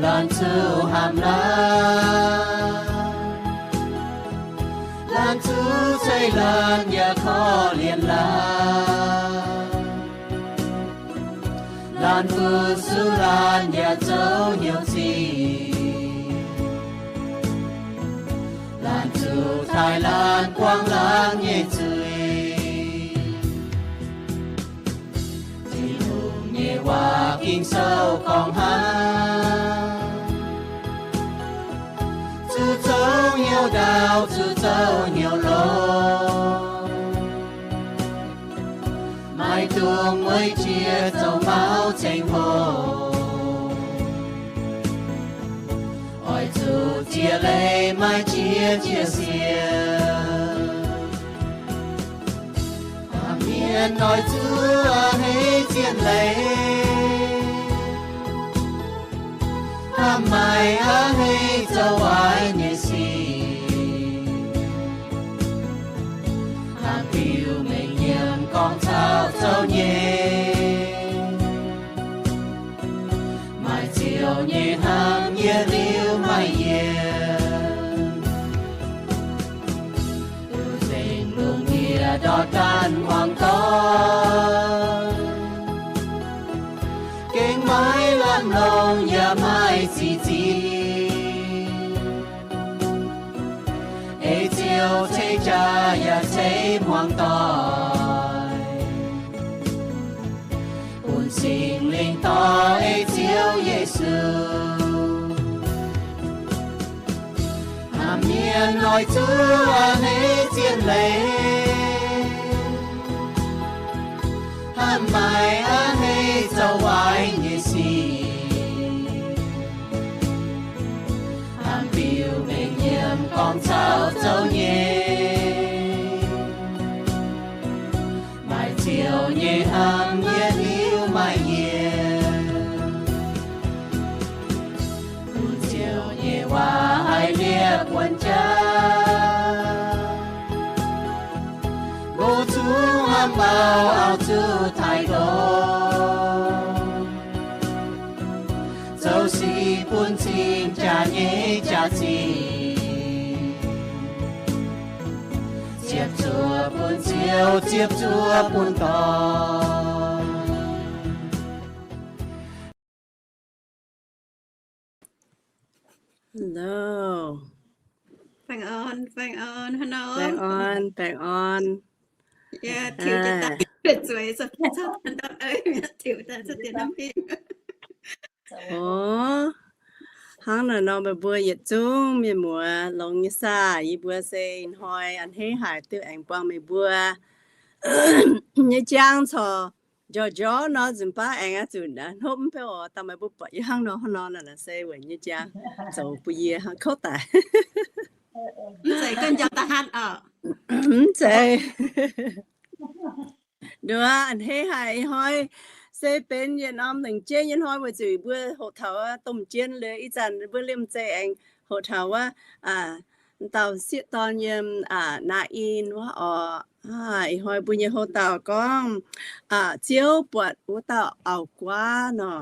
Laanh zuqc hnamv laanh, laanh zuqc ceix laanh yaac korv-lienh laanh. Laanh fu-sux laanh yaac zoux hnyouv zingh. Laanh zuqc taaih laanh buangh laanh nyei zuiz. Tin-Hungh nyei waac Ging-Sou gorngv hnangv, zuqc zoux hnyouv ndaauv, zuqc zoux hnyouv longx, maiv dungx mueiz jiex zoux mauv ceng-hlo. Oix zuqc ziex leiz maaih jiex jiex siec. Hnamv mienh oix zuqc a'hneiv zien leiz, hnamv maaic a'hneiv zoux waaic nyei sic. Hnamv biux mengh yiem gorngv caux zoux nyei, maaih Ziouv nyei hnamv yietc liuz maaih yienc. Nzengc lungh ndiev ndortv ganh muangx doic, gengh maiv lamh longc yaac maiv zic zinh. Ei Ziouv ceix jaax yaac ceix hmuangx doic, bun Singx Lingh dorh ei Ziouv Yesu. Hnamv mienh oix zuqc a'hneiv zien leiz, hnamv maaic a'hneiv zoux waaic nyei sic. Hnamv biux mengh yiem gorngv caux zoux nyei, maaih Ziouv nyei hnamv yietc liuz maaih yienc. Bun Ziouv nyei waac haih liepc wuonv jaax, nqox zuqc hnamv auv, auv zuqc taaih nqox, zoux sic bun cing-jaa nyei jaax-zinh, ziepc zuoqv bun Ziouv, ziepc zuoqv bun dorn. Hello. Baengh orn, baengh orn, hello. Baengh orn, baengh orn. Aa. Oc, hnangv naaic nor meih mbuo yietc zungv mienh muoz longx nyei saah? Yie mbuo se ih hnoi a'hneiv haic duqv aengx buangh meih mbuo nyei jaang corc njorc njorc nor nzunc baav aengx aqv zuqc hnopv mv beu oc. Dangh meih mbuo buatc yie hnangv nor, hnangv nor naaic se weic nyei jaang zoux bun yie hnangv kouv daic. Mv zeiz. Nduov, a'hneiv haic ih hnoi se benx yietc norm lengc jeiv nyei hnoi weic zuqc mbuo hoqc taux domh jien liuz ih zanc mbuo liemh zeih aengx hoqc taux wuov dauh sieqv dorn yiem Naa In wuov oc. Ih hnoi mbuo nyei hoqc taux gorngv Ziouv buatc wuov dauh auv-guaav nor.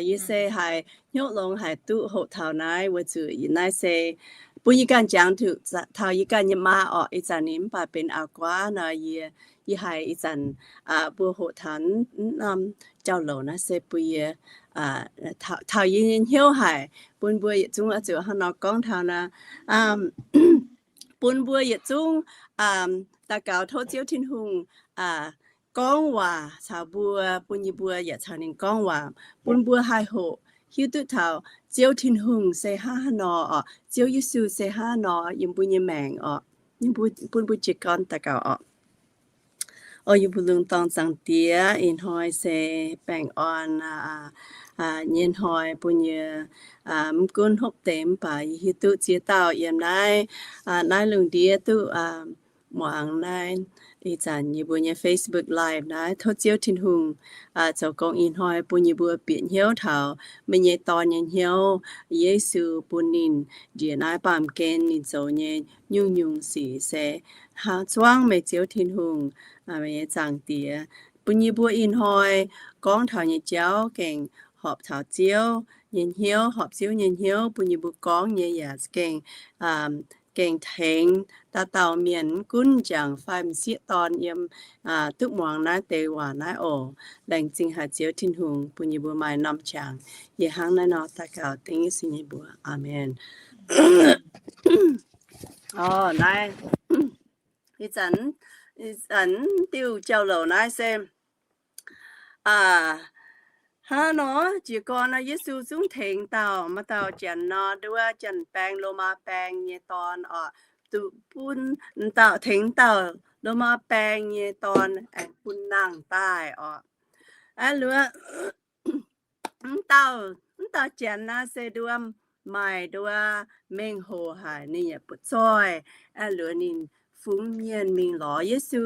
Yie se haiz hnyouv longx haic duqv hoqc taux naaiv weic zuqc naaiv se bun yie ganh jangx taux yie ganh nyei maa orqc. Ih zanc ninh mv baac benx auv-guaav nor, yie, yie haiz ih zanc mbuo hoqc taux norm jauv-louc naaiv se bun yie, taux yie nyei hnyouv haic, bun mbuo yietc zungv oix zuqc hnangv nor gorngv taux naaiv, bun mbuo yietc zungv daux gaux tov Ziouv Tin-Hungh gorngv waac caux mbuo, bun yie mbuo yaac caux ninh gorngv waac, bun mbuo haih hoqc hiuv duqv taux Ziouv Tin-Hungh se hnangv haaix nor orqc, Ziouv Yesu se hnangv haaix nor yiem mbuo nyei maengc orqc. Bun mbuo jiez gorn daux gaux orqc. O yie mbuo lungh dorngh Zaangc Diex, ih hnoi se baengh orn nyei hnoi bun yie, mv gunv hopv deix mv baac yie hiuv duqv ziex dauh yiem naaiv, naaiv lungh ndiev duqv muangx naaiv ih zanc yie mbuo nyei Facebook Live naaiv. Tov Ziouv Tin-Hungh zoux gong ih hnoi bun yie mbuo bieqc hnyouv taux meih nyei Dorn nyei hnyouv, Yesu, bun ninh njiec naaiv baamh gen ninh zoux nyei nyungc-nyungc sic se hnangv zuangv meih Ziouv Tin-Hungh, meih nyei Zaangc Diex, bun yie mbuo ih hnoi gorngv taux nyei jauv gengh horpc taux Ziouv nyei hnyouv, horpc Ziouv nyei hnyouv bun yie mbuo gorngv nyei yaac gengh, gengh tengx dauh dauh mienh, mv gunv m'jangc fai m'sieqv dorn yiem duqv muangx naaiv deix waac naaiv oc. Laengz zingh haic Ziouv Tin-Hungh bun yie mbuo maaih norm qangx. Yie hnangv naaiv nor daux gaux dengv Yesu nyei mbuox. Aamen. Orv, naaiv ih zanc, ih zanc diuh jauv-louc naaiv se hnangv nor, jiez gorn nor Yesu zungv tengx dauh, maaih dauh janx nor, nduov janx-baeng, Lomaa baeng nyei dorn oc, duqv bun dauh, tengx dauh Lomaa baeng nyei dorn aengx bun nangh daaih oc. Aav luoqc, mv dauh, mv dauh janx naaiv se nduov maaih nduov mengh hoc haic, ninh yaac butv zoih. Aav luoqc ninh fungx mienh mingh lorz Yesu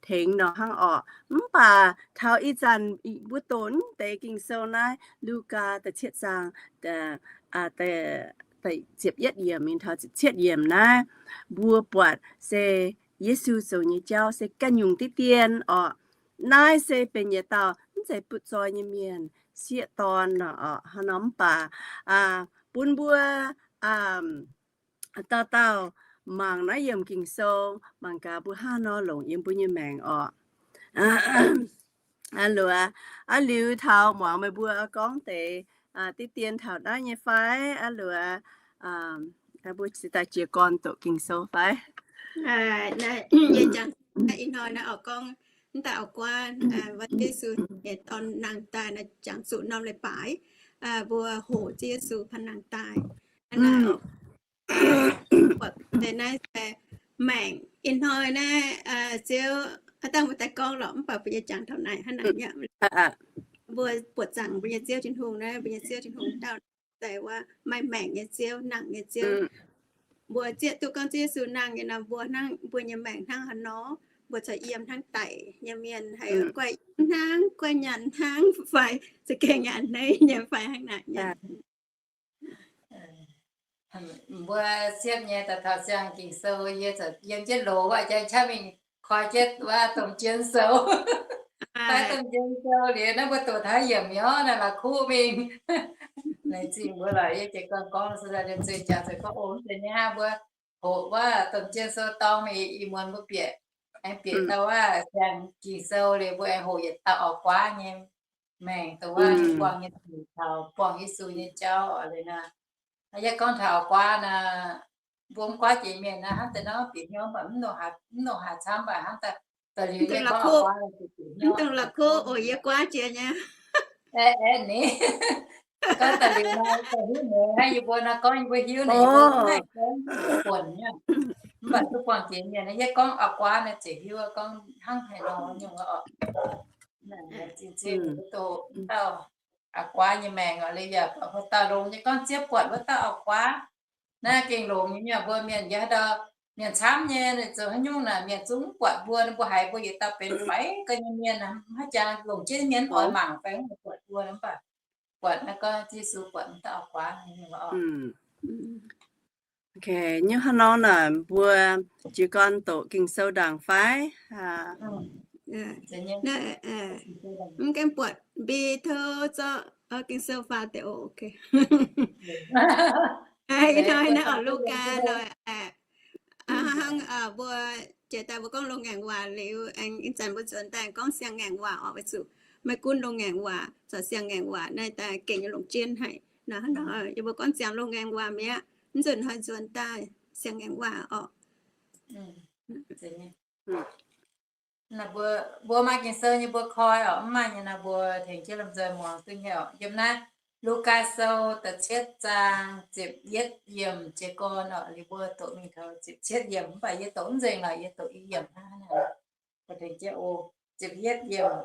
tengx nor hnangv orqc. Mv baac taux ih zanc mbuo doqc deix Ging-Sou naaiv, Lugaa da'cietv zaang, ziepc yietv yiemc mingh taux ziepc cietv yiemc naaiv, mbuo buatc se Yesu zoux nyei jauv se ganh nyungc diqv dien orqc. Naaiv se benx yietc dauh mv zeiz butv zoih nyei mienh, sieqv dorn nor, hnangv nor mv baac bun mbuo dauh dauh mangc naaiv yiem Ging-Sou, mangc gaax mbuo hnangv nor longc yiem mbuo nyei maengc orqc. Aav luoqc, aav liuz taux muangx meih mbuo gorngv deix diqv dien taux naaiv nyei fai? Aav luoqc, mbuo cingx daaih jiez gorn doqc Ging-Sou fai? Ih hnoi naaiv oix gorngv mv daaih auv-guaav, Yesu nyei dorn nangh daaih naaiv jangx zuqc norm leiz-baaix, mbuo hoqc Ziouv Yesu panh nangh daaih. Naaiv se maengc ih hnoi naaiv, Ziouv, aav dangh mbuo daaih gorngv lorqc, mv baac mbuo nyei jangx taux naaic hnangv naaic, mbuo buoqc zaangc mbuo nyei Ziouv Tin-Hungh naaiv, mbuo nyei Ziouv Tin-Hungh dauh deix wuov maaih maengc nyei Ziouv, nangh nyei Ziouv. Mbuo zieqv duqv gorngv Ziouv Yesu nangh nyei nor, mbuo hnangv, mbuo nyei maengc hnangv haaix nor, mbuo corc yiem hnangv daic nyei mienh, haiz guaih hnangv, guaih nyanc hnangv fai za'gengh a'hneiv nyei fai hnangv naaic nyei. Mbuo siepv nyei daaih taux siang Ging-Sou, yie yiem jienv loz wuov jang qaqv mingh koi jienv wuov domh jien sou. Fai domh jien sou liuz naaiv mbuo doqc taux yiemc mbiauz naaiv la'kuqv mingh. Laengz zingh mbuo lorqc, yie jiex gorn gorngv se liemh zeih jaax se gorngv ong deix nyei hnangv mbuo hoqc wuov domh jien sou dorngx mingh ih muonz mbuo bieqc, aengx bieqc dauh wuov siang Ging-Sou liuz mbuo aengx hoqc yietc dauh auv-guaav nyei maengc dongh wuov ninh buangh nyei sic taux buangh Yesu nyei jauv oc. Liuz naaiv, yie gorngv taux auv-guaav naaiv, mbuo mv guaav jiex mienh naaiv hnangv deix nor bieqc hnyouv mv baac mv nongc haaix camv mv baac hnangv daaih liuz yie gorngv auv-guaav bieqc hnyouv la'kuqv oc, yie guaav jiex nyei. Aeqv, ninh gorngv daaih liuz nor, hiuv mueiz hnangv yie mbuo nor gorngv yie mbuo hiuv naaic yie mbuo mv haih gorngv buonc nyei. Mv baac duqv buangh jiex mienh naaiv, yie gorngv auv-guaav naaiv ziouc hiuv gorngv hnangv haaix nor nyungc oc. Zinh ziouv wuov dauh auv-guaav nyei maengc oc. Liuz yaac buatc wuov dauh longx nyei, gorngv zieqv buatc wuov dauh auv-guaav naaiv gengh longx nyei. Mienh mbuo mienh njiec haaix ndau, mienh camv nyei, zoux haaix nyungc naaic mienh zungv mv buatc mbuo, mbuo haiz mbuo yietc dauh benx faix ga'nyei mienh, haaix jangx longc jienv mienh mv oix mangc fai mv buatc mbuo, mv baac buatc naaiv gorngv Yesu buatc wuov dauh auv-guaav nyei. Nyungc hnangv nor naaic mbuo jiez gorn doqc Ging-Sou ndaangc fai? Mv gaengh buatc mbi tov zorqv Ging-Sou faaux deix oc. Ih hnoi naaiv oc, Lugaa nor, hnangv mbuo jiex daaih mbuo gorngv loz-ngaengc waac liuz, aengx ih zanc mbuo nzuonx daaih gorngv siang-ngaengc waac oc, weic zuqc maiv gunv loz-ngaengc waac caux siang-ngaengc waac naaiv daaih gengh nyei longc jienv haic. Nor hnangv nor yie mbuo gorngv ziangx loz-ngaengc waac mi'aqv, mv nzunc hnoi nzuonx daaih siang-ngaengc waac oc. Mbuo maaih Ging-Sou nyei mbuo koi oc, mv maaih nyei nor mbuo tengx jienv lomh nzoih muangx duqv nyei oc. Yiem naaiv Lugaa Sou da'cietv zaang ziepc yietv yiemc jiez gorn oc. Liuz mbuo doqc mingh taux ziepc cietv yiemc, mv baac yie doqc mv nzengc lorqc, yie doqc i yiemc hnangv naaic. Ziepc yietv yiemc.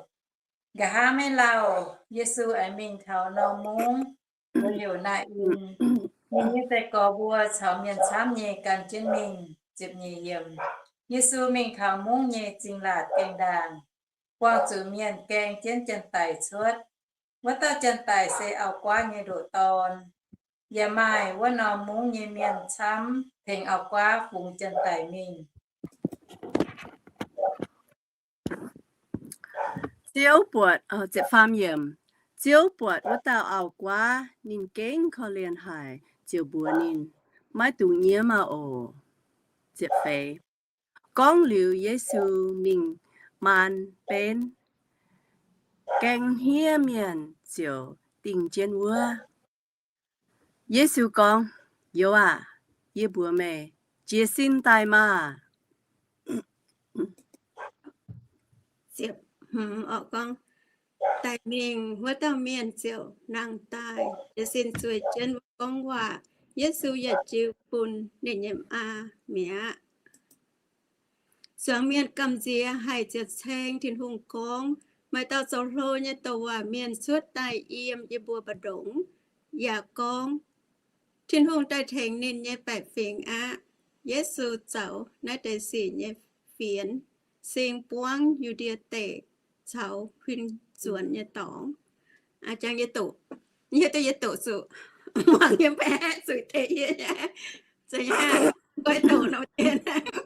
Nqa'haav maiv lauh, Yesu aengx mingh taux norm mungv. Wuov liuz naaiv inh, ninh nyei sai-gorx mbuo caux mienh camv nyei gan jienv mingh. Ziepc nyeic yiemc. Yesu mingh taux mungv nyei zingh laatc gaengh ndaangc, buangh zuqc mienh gaeng jienv janx-daic cuotv. Wuov dauh janx-daic se auv-guaav nyei ndoqc dorn. Yaac maaih wuov norm mungv nyei mienh camv tengx auv-guaav fungx janx-daic mingh. Ziouv buatc, ziepc faam yiemc, Ziouv buatc wuov dauh auv-guaav, ninh gengh korv-lienh haic, ziouc mbuox ninh, Maiv dungx nyiemv maah oc. Gorngv liuz, Yesu mingh maan benv. Gaeng hniev mienh ziouc dingh jienv wuov. Yesu gorngv, Youz aah! Yie mbuox meih, jiez sin daaih maah! Daaih mingh, wuov dauh mienh ziouc nangh daaih, jiez sin zueiz jienv wuov gorngv waac. Yesu yaac jiu bun ninh nyei maa mi'aqv. Zuangx mienh gamh nziex haic ziouc ceng Tin-Hungh gorngv, Maaih dauh zoux hlo nyei douc waac mienh cuotv daaih yiem yie mbuo mbu'ndongx, yaac gorngv, Tin-Hungh daaih tengx ninh nyei baeqc fingx aqv. Yesu zaux naaiv deix sic nyei fienx, sing buangv Yu^ndie Deic caux huin zuonx nyei dorngx. Jangx yie doqc, yie duqv yie doqc zuqc, muangx yie mv baac haeqv zuqc deix yie nyei.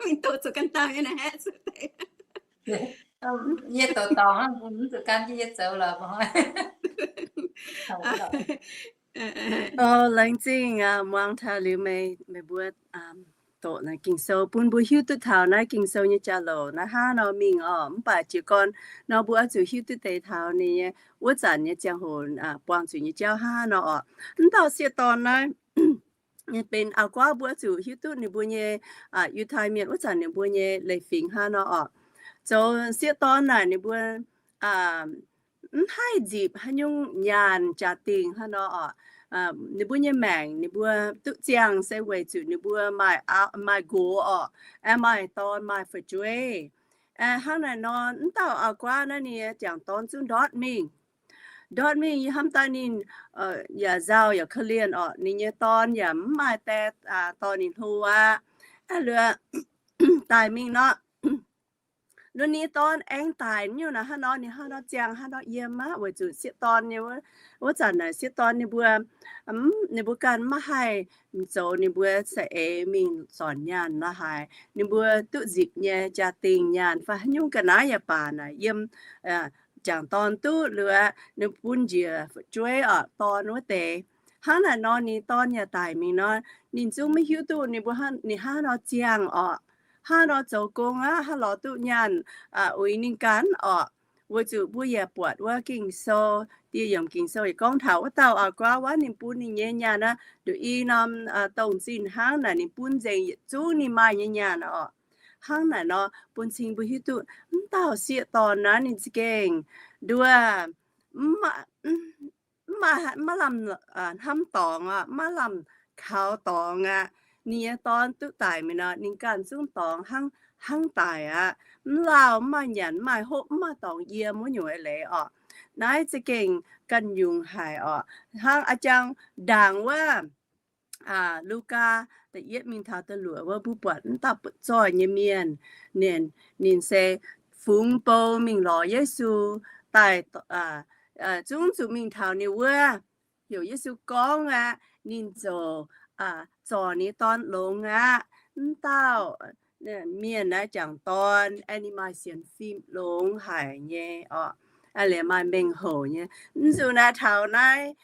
Mingh doqc zuqc ganh dauh nyei naaic haeqv zuqc deix. Yie doqc dorngx, mv zuqc gan jienv yie zoux lorqc. Laengz zingh muangx taux liuz meih, meih mbuo doqc naaiv Ging-Sou bun mbuo hiuv duqv taux naaiv Ging-Sou nyei jauv-louc naaiv hnangv nor mingh orqc. Mv baac jiez gorn nor mbuo oix zuqc hiuv duqv deix taux ninh nyei wuov zanc nyei ziangh hoc buangh zuqc nyei jauv hnangv nor orqc. Mv dauh sieqv-dorn naaiv, ninh benx auv-guaav, mbuo oix zuqc hiuv duqv ninh mbuo nyei, Yiutai Mienh wuov zanc ninh mbuo nyei leiz-fingx hnangv nor orqc. Zoux sieqv-dorn naaic ninh mbuo mv haih nzipc haaix nyungc nyaanh jaa-dingh hnangv nor orqc. Ninh mbuo nyei maengc ninh mbuo duqv ziangh se weic zuqc ninh mbuo maaih, maaih nqox orqc, maaih dorn maaih fu'jueiv. Hnangv naaic nor, mv dauh auv-guaav naaiv ninh jangc dorn zungv ndortv mingh. Ndortv mingh yie hnamv daaih ninh yaac nzauh yaac korv-lienh orqc. Ninh nyei dorn yaac mv maaih die dorh ninh hlo aqv. Aa, liuz daaih mingh nor, luov ni dorn aengx daic nyungc naaic hnangv nor, ninh hnangv nor ziangh hnangv nor yiem aqv, weic zuqc sieqv-dorn nyei wuov zanc naaic sieqv-dorn ninh mbuo, ninh mbuo ganh maiv haih zoux ninh mbuo za'eix mingh zornc nyaanh la'haaix. Ninh mbuo duqv nzipc nyei jaa-dingh nyaanh fai haaix nyungc ga'naaiv yaac baac naaic yiem jangc dorn duqv liuz aqv, ninh bun njiec fu'jueiv orqc, dorn wuov deix. Hnangv naaic nor ninh dorn yaac daic mingh nor, ninh zungv maiv hiuv duqv ninh mbuo, ninh hnangv nor ziangh orqc, hnangv nor zoux gong aqv, hnangv lorz duqv nyaanh uix ninh ganh orqc. Weic zuqc mbuo yaac buatc wuov Ging-Sou, dieh yiemc Ging-Sou yaac gorngv taux wuov dauh auv-guaav wuov, ninh bun ninh nyei nyaanh aqv, nduqc i norm dongh zinh hnangv naaic ninh bun nzengc yietc zungv ninh maaih nyei nyaanh orqc. Hnangv naaic nor bun cing mbuo hiuv duqv mv dauh sieqv-dorn naaiv ninh za'gengh nduov maiv lamh hnamv dorngx aqv, maiv lamh kaux dorngx aqv. Ninh nyei dorn duqv daic mingh nor, ninh ganh zungv dorngx hnangv, hnangv daic aqv. Mv lauh, mv maaih nyanc, mv maaih hopv, mv maaih dorngx yiem wuov nyungc eix leiz orqc. Naaiv za'gengh ganh nyungc haic orqc. Hnangv a'jang ndaangc wuov Lugaa da'yietv mingh taux da'luoqc wuov, mbuo buatc mv dauh butv-zoih nyei mienh, ninh, ninh se fungx bou mingh lorz Yesu daaih, zungv zuqc mingh taux ninh wuov, heuc Yesu gorngv aqv, ninh ziouc zorc ninh dorn longx aqv. Mv dauh mienh naaiv jangc dorn aengx ninh maaih sienx fim longx haic nyei orqc, aengx maaih mengh houc nyei. Mv zuqc naaiv taux naaiv,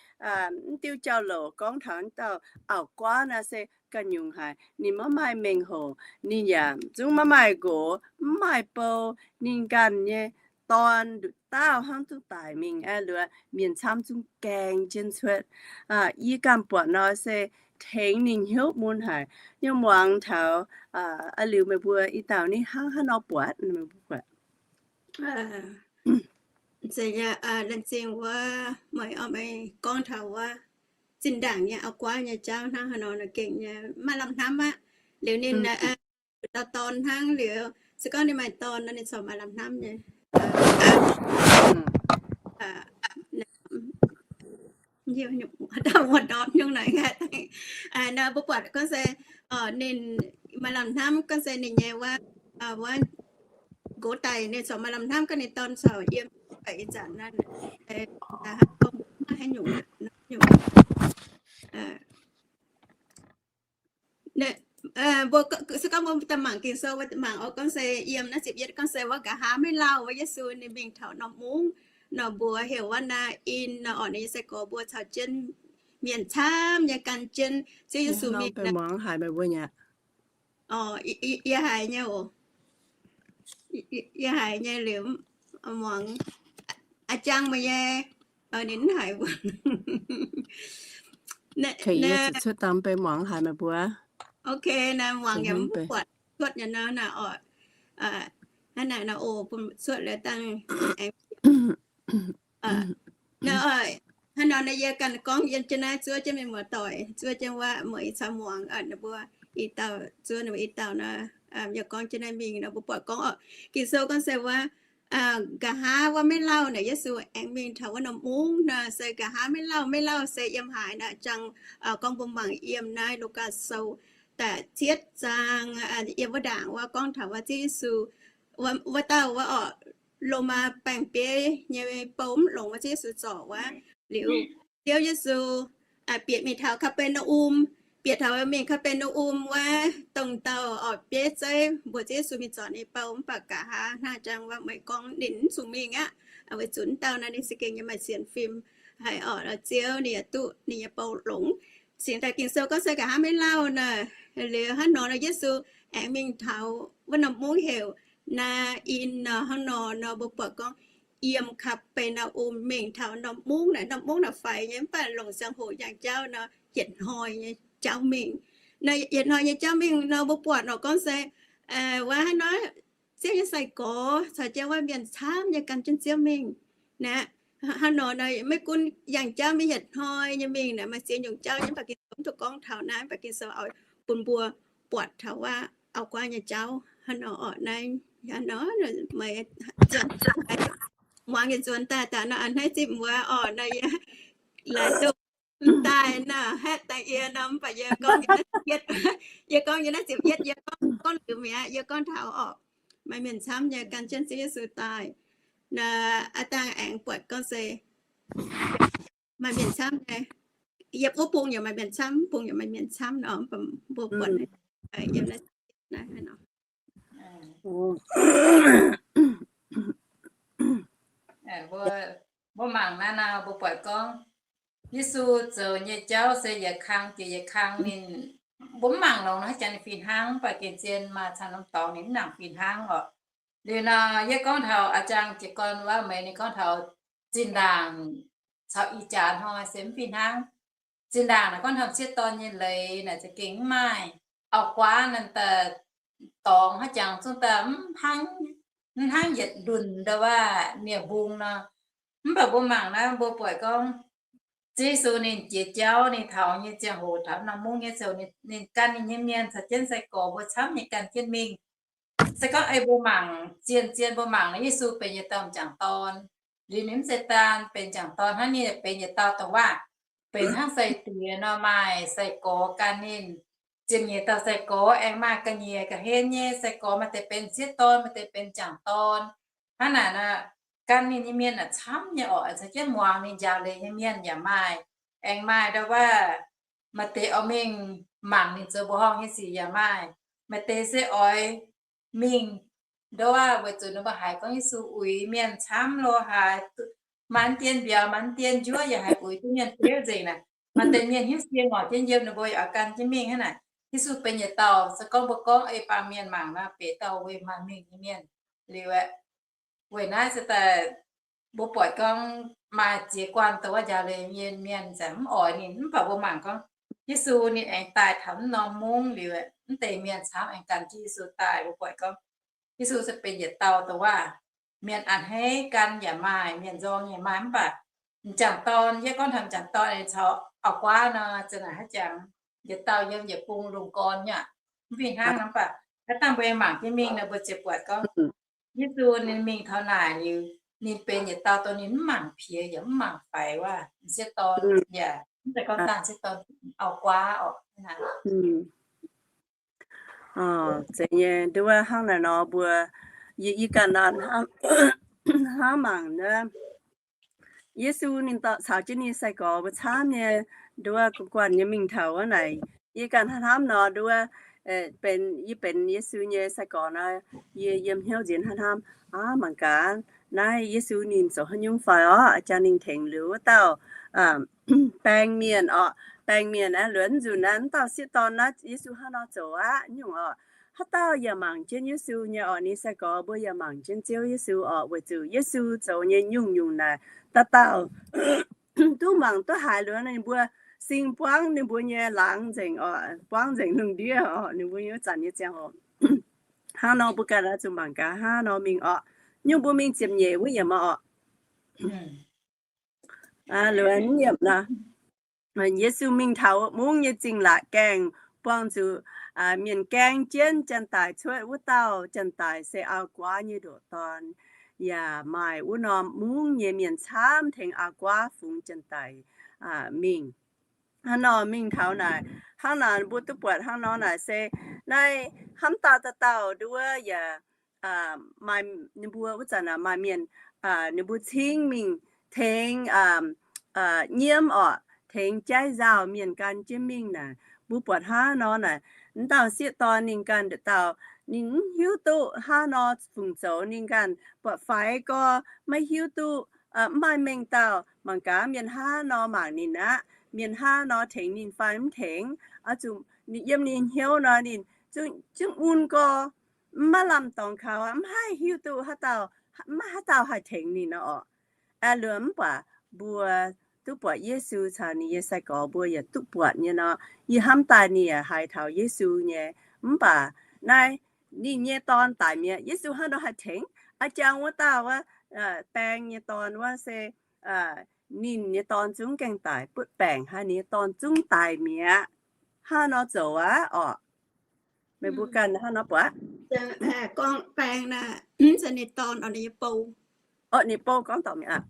mv diuh jauv-louc gorngv taux mv dauh auv-guaav naaiv se ganh nyungc haic. Ninh maiv maaih mengh houc, ninh yaac zungv maiv maaih nqox, mv maaih bou, ninh ganh nyei dorn nduqc dauh hnangv duqv daic mingh aqv. Liuz mienh camv zungv gaeng jienv cuotv. Yie ganh buatc nor se tengx ninh hnyouv mun haic. Yie muangx taux, aa, liuz meih mbuo i dauh ni hnangv haaix nor buatc? Laengz zingh wuov, meih gorngv taux wuov zinh ndaangc nyei auv-guaav nyei jauv hnangv haaix nor, gengh nyei maaih lamh hnamv aqv. Liuz ninh dauh dorn hnangv liuz, se gorngv ninh maaih dorn nor, ninh corc maaih lamh hnamv nyei. Dauh wuov ndortv nyungc naaic, mbuo buatc gorngv se ninh maaih lamh hnamv gorngv se ninh nyei wuov, wuov nqox daic ninh corc maaih lamh hnamv gorngv ninh dorn corc yiem ih zanc naaiv, maiv haaix nyungc, nyungc. Mbuo se gorngv mbuo daaih mangc Ging-Sou, mbuo mangc oix gorngv se yiem naaiv ziepc yietv gorngv se wuov nqa'haav maiv lauh wuov Yesu ninh mingh taux norm mungv, nor mbuox heuc wuov Naa In nor, orqc, ninh nyei sai-gorx mbuo caux jienv mienh camv nyei gan jienv Ziouv Yesu mingh. Muangx haiz meih mbuo nyei? Yie haiz nyei oc. Yie haiz nyei liuz, muangx a'jang meih nyei, ninh mv haiz wuov. Cuotv dangh mv bei muangx haiz meih mbuo. Ok, naaiv muangx yaac mv buatc cuotv nyei nor naaiv oc. Hnangv naaic nor oc, bun cuotv liuz dangh aengx Hnangv nor naaiv yie ganh gorngv yiem jienv naaiv zuov jienv mienh muoz-doic, zuov jienv wuov meih caux muangx ninh mbuo i dauh, zuov ninh mbuo i dauh nor, yie gorngv jienv naaiv mingh nor mbuo buatc gorngv oc, Ging-Sou gorngv se wuov, nqa'haav wuov maiv lauh naaic Yesu aengx mingh taux wuov norm mungv nor, se nqa'haav maiv lauh, maiv lauh se yiem haaix naaic jangx, gorngv mbuo mangc yiem naaiv Lugaa Sou da'cietv zaang, yiem wuov ndaangc wuov gorngv taux wuov Ziouv Yesu, wuov dauh wuov orqc, Lomaa baeng-bieiv nyei bou mv longc wuov Ziouv Yesu zorc wuov. Liuz Ziouv Yesu bieqc mingh taux Kaa^be^naa^um, bieqc taux mingh Kaa^be^naa^um wuov, dongh dauh orqc bieiv zeiv mbuox Ziouv Yesu mingh zorc ninh bou, mv baac nqa'haav hnangv jangx wuov meih gorngv ninh mv zuqc mingh aqv, weic zuqc wuov dauh naaiv ninh za'gengh nyei maaih sienx fim, haiz orqc, Ziouv ninh yaac duqv ninh nyei bou longc. Cingx daaih Ging-Sou gorngv se nqa'haav maiv lauh naaic, liuz hnangv nor nor Yesu aengx mingh taux wuov norm mungv heuc Naa In nor. Hnangv nor nor mbuo buatc gorngv yiem Kaa^be^naa^um mingh taux norm mungv naaic, norm mungv naaic faix nyei, mv baac longc ziangh hoc yangh jauv nor, yietc hnoi nyei jauv mingh. Nor yietc hnoi nyei jauv mingh nor mbuo buatc nor gorngv se wuov hnangv nor Ziouv nyei sai-gorx caux jienv wuov mienh camv nyei gan jienv Ziouv mingh. Naaiv hnangv nor nor maiv gunv yangh jauv mingh yietc hnoi nyei mingh naaic, maaih ziex nyungc jauv nyei, mv baac Ging-Sou mv duqv gorngv taux naaiv, mv baac Ging-Sou oix bun mbuo buatc taux wuov auv-guaav nyei jauv hnangv nor orqc. Naaiv hnangv nor meih muangx yietc nzuonx daaih daaih nor a'hneiv zipv mbuo orqc. Nor yie laaix duqv daaih nor haeqv daaih yie nor, mv baac yie gorngv nyei naaiv ziepc yietv, yie gorngv nyei naaiv ziepc yietv, yie gorngv liuz mi'aqv, yie gorngv taux orqc, maaih mienh camv nyei gan jienv Ziouv Yesu daaih. Naaiv a'dangh aengx buatc gorngv se maaih mienh camv nyei, yiem wuov bung yaac maaih mienh camv, bung yaac maaih mienh camv nor, mv baac mbuo buatc yiem naaiv nor. Mbuo mangc naaiv nor mbuo buatc gorngv Yesu zoux nyei jauv se yietc kang jiex yietc kang ninh, mbuo mv mangc longx nor haaix jangx ninh fih hnangv, mv baac gengh zien maaih camv norm dorngx ninh mv nangc fih hnangv orqc. Liuz nor yie gorngv taux a'jang jiez gorn wuov meih ninh gorngv taux zinh ndaangc caux ih jaax hnoi se mv fih hnangv. Zinh ndaangc naaic gorngv taux m'sieqv dorn nyei leiz naaic za'gengh mv maaih, auv-guaav naaic daaih dorngx haaix jangx zungv daaih mv hnangv, mv hnangv yietc ndunh ndau wuov nie-mbung nor. Mv baac mbuo mangc naaiv mbuo buatc gorngv Ziouv Yesu ninh jiex jauv, ninh taux nyei ziangh hoc taux norm mungv nyei ziouc ninh gan ninh nyei mienh caux jienv sai-gorx mbuo camv nyei gan jienv mingh. Se gorngv ei mbuo mangc zien zien mbuo mangc naaiv Yesu benx yietc dauh m'jangc dorn. Liuz ninh mv zeiz daan benx m'jangc dorn hnangv, ninh benx yietc dauh douc waac, benx hnangv sai-diex nor, maaih sai-gorx gan ninh. Ziepc nyeic dauh sai-gorx aengx maaih ga'nyiec ga'hlen nyei sai-gorx, maaih deix benx m'sieqv dorn, maaih deix benx m'jangc dorn. Hnangv naaic nor, gan ninh nyei mienh naaic camv nyei orqc, caux jienv muangx ninh njaaux leiz nyei mienh yaac maaih. Aengx maaih ndau wuov, maaih deix oix mingh mangc ninh zoux mbuoqc horngh nyei sic yaac maaih. Maaih deix se oix mingh ndau wuov weic zuqc ninh mbuo haiz gorngv Yesu uix mienh camv lo haaix, manc dien mbiauz manc dien njuov yaac haiz uix duqv mienh fiev nzengc naaic. Maaih deix mienh hiuv sie ngorc jienv yiem, ninh mbuo yaac oix gan jienv mingh hnangv naaic. Yesu benx yietc dauh, se gorngv mbuo gorngv ei baamh mienh mangc nor, benx dauh weic maaih mingh nyei mienh liuz aeqv. Weic naaiv se daaih mbuo buatc gorngv maaih ziex guanh douc waac njaaux leiz nyei mienh zanc mv oix ninh, mv baac mbuo mangc gorngv Yesu ninh aengx daaih taux mv norm mungv liuz, mv deix mienh camv aengx gan jienv Yesu daaih. Mbuo buatc gorngv Yesu se benx yietc dauh douc waac, mienh a'hneiv gan yaac maaih, mienh nzorng yaac maaih. Mv baac m'jangc dorn, yie gorngv taux m'jangc dorn caux auv-guaav nor, za'gengh naaic haaix jangx yietc dauh yiem yietc bung lungh gorn nyei aqv. Mv fih hnangv nor, mv baac haaix dauh mbuo mangc jienv mingh nor, mbuo ziouc buatc gorngv Yesu ninh mingh taux naaic liuz, ninh benx yietc dauh dongh ninh mv mangc piex yaac mv mangc faix wuov m'sieqv dorn, yaac mv zeiz gorngv dangh m'sieqv dorn, auv-guaav orqc. Zeiz nyei, nduov hnangv naaic nor mbuo, yie ganh nor hnangv mangc naaiv Yesu ninh dorh caux jienv ninh nyei sai-gorx mbuo camv nyei, nduov guanh guanh nyei mingh taux wuov naaic, yie ganh hnamv nor nduov, benx, yie benx Yesu nyei sai-gorx nor, yie yiem hnyouv nziex hnamv, aav, mangc gaax, naaiv Yesu ninh zoux haaix nyungc fai orqc, jang ninh tengx liuz wuov dauh baeng mienh orqc. Baeng mienh aeqv, luonx nzunc naaiv, wuov dauh sieqv dorn naaiv Yesu hnangv nor zoux aqv nyungc orqc. Haaix dauh yaac mangc jienv Yesu nyei orqc, ninh sai-gorx mbuo yaac mangc jienv Ziouv Yesu orqc, weic zuqc Yesu zoux nyei nyungc-nyungc naaic, dauh dauh duqv mangc duqv haiz liuz, ninh mbuo sing buangv ninh mbuo nyei laangz nzengc orqc, buangv nzengc lungh ndiev orqc, ninh mbuo nyei wuov zanc nyei ziangh hoc. Hnangv nor mbuo ganh oix zuqc mangc gaax hnangv nor mingh orqc. Nyungc mbuo mingh ziepc nyeic wuov yiemc orqc. Liuz nyiemc nor, Yesu mingh taux mungv nyei zingh laatc gaengh, buangh zuqc mienh gaeng jienv janx-daic cuotv. Wuov dauh janx-daic se auv-guaav nyei ndoqc dorn, yaac maaih wuov norm mungv nyei mienh camv tengx auv-guaav fungx janx-daic mingh. Hnangv nor mingh taux naaic, hnangv naaic mbuo duqv buatc hnangv nor naaic se naaiv hnamv dauh dauh dauh nduov yaac maaih, ninh mbuo wuov zanc maaih mienh ninh mbuo cingv mingh tengx nyiemv orqc, tengx jaiv nzauh mienh gan jienv mingh naaic. Mbuo buatc hnangv nor naaic, wuov dauh sieqv dorn ninh ganh nduqc dauh, ninh mv hiuv duqv hnangv nor fungc zoux, ninh ganh buatc faix gorx maiv hiuv duqv, mv maaih mengh dauh. Mangc gaax mienh hnangv nor mangc ninh aqv, mienh hnangv nor tengx ninh fai mv tengx. Oix zuqc yiem ninh hnyouv nor ninh zungv mun gorx, mv maaih lamh dorngx kaux, mv haih hiuv duqv haaix dauh, mv maaih haaix dauh haih tengx ninh nor orqc. Aa, liuz mv baac mbuo duqv buatc Yesu caux ninh nyei sai-gorx mbuo yaac duqv buatc nyei nor, yie hnamv daaih ninh yaac haiz taux Yesu nyei. Mv baac naaiv ninh nyei dorn daic mi'aqv, Yesu hnangv nor haih tengx. Aa, jang wuov dauh wuov, baeng nyei dorn wuov se ninh nyei dorn zungv gaengh daic, butv baengc haic, ninh nyei dorn zungv daic mi'aqv. Hnangv nor zoux aqv orqc. Meih mbuo ganh hnangv nor buatc. Gorngv baeng naaic, se ninh dorn orqc, ninh nyei bou. Orqc, ninh bou gorngv dorngc mi'aqv.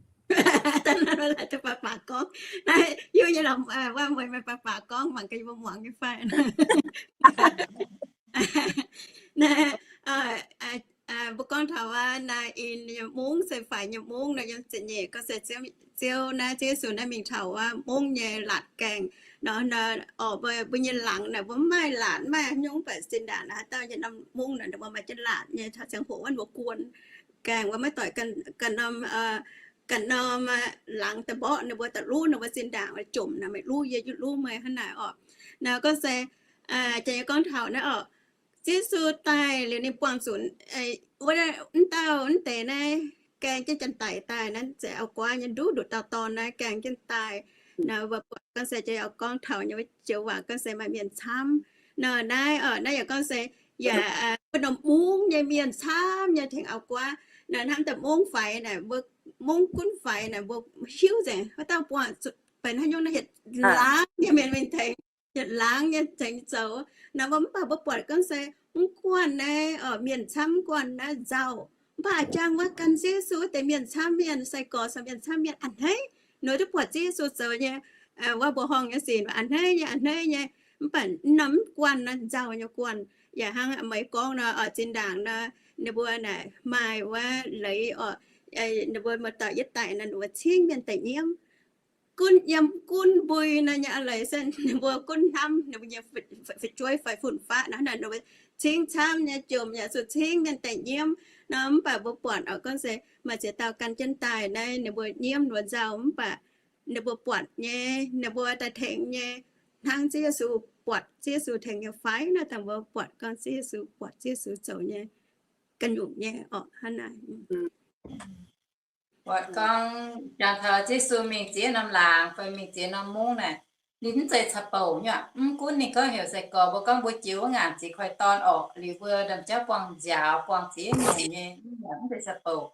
Da'naaiv laaix duqv baac baac gorngv. Naaiv hiuv nyei lorqc, waac-mueiz meih baac baac gorngv mangc gaax yie mbuo muangx nyei fai. Naaiv, mbuo gorngv taux wuov naaiv in nyei mungv se faix nyei mungv nor, yiem ziepc nyeic gorngv se Ziouv naaiv, Ziouv Yesu naaiv mingh taux wuov mungv nyei laatc gaengh nor, orqc, mbuo nyei laangz naaic mbuo mv maaih laatc, mv maaih haaix nyungc, mv baac zinh ndaangc naaiv haaix dauh yiem norm mungv naaic, ninh mbuo maaih jienv laatc nyei. Taux ziangh hoc wuov ninh mbuo guon gaengh wuov, maiv doic ganh norm, ganh norm laangz daaih mborqv ninh mbuo, daaih luv ninh mbuo zinh ndaangc jomc naaic, meih luv yie, yie luv meih, hnangv naaic orqc. Naaiv gorngv se, jang yie gorngv taux naaiv orqc, Ziouv Yesu daaih liuz ninh buangh zuqc wuov, mv dauh mv deix naaiv gaeng jienv janx-daic daaih naaiv, se auv-guaav nyei nduqc nduqc dauh dorn naaiv gaeng jienv daaih. Naaiv mbuo buatc gorngv se, jang yie gorngv taux nyei wuov joux waac gorngv se maaih mienh camv nor, naaiv orqc, naaiv yaac gorngv se yaac mbuo norm mungv nyei mienh camv nyei tengx auv-guaav. Naaiv hnamv daaih mungv faix naaic, mbuo mungv gunv faix naaic, mbuo hiuv nzengc haaix dauh buangh zuqc benx haaix nyungc naaiv, yietc laangz nyei mienh mingh tengx, yietc laangz nyei tengx zoux. Naaiv mbuo mv baac mbuo buatc gorngv se mv guanh naaiv mienh camv, mv guanh naaiv nzauh, mv baac jang wuov gan Ziouv Yesu wuov deix mienh camv mienh, sai-gorx caux mienh camv mienh a'hneiv, ninh duqv buatc Ziouv Yesu zoux nyei wuov mbuoqc horngh nyei sic a'hneiv nyei, a'hneiv nyei. Mv baac norm mv guanh naaiv nzauh nyei guanh, yaac hnangv meih gorngv nor, zinh ndaangc nor, ninh mbuo naaic maaih wuov leiz orqc, ninh mbuo muoz-doic yietv daic nor, ninh mbuo cingv mienh daaih nyiemv. Gunv yiem gunv mbui nor nyei a'leiz se ninh mbuo gunv hnamv ninh mbuo nyei fu'jueiv fai fun-faqv nor, ninh mbuo cingv camv nyei jomc yaac zuqc cingv mienh daaih nyiemv nor. Mv baac mbuo buatc orqc, gorngv se maaih ziex dauh gan jienv daaih naaiv, ninh mbuo nyiemv ninh mbuo nzauh, mv baac ninh mbuo buatc nyei, ninh mbuo daaih tengx nyei, hnangv Ziouv Yesu buatc Ziouv Yesu tengx nyei fai nor, dangh mbuo buatc gorngv Ziouv Yesu, buatc Ziouv Yesu zoux nyei ga'nyungc nyei orqc, hnangv naaic. Buatc gorngv jangx taux Yesu mingh ziex norm laangz fai mingh ziex norm mungv naaic, ninh mv zeiz caux bouc nyei. Mv gunv ninh gorngv heuc sai-gorx mbuo, gorngv mbuo jiex wuov ngaanc ziex koiv-dorn orqc, liuz mbuo ndaamv-jauv buangh nziaaux, buangh ziex nyungc nyei, mv zeiz caux bouc.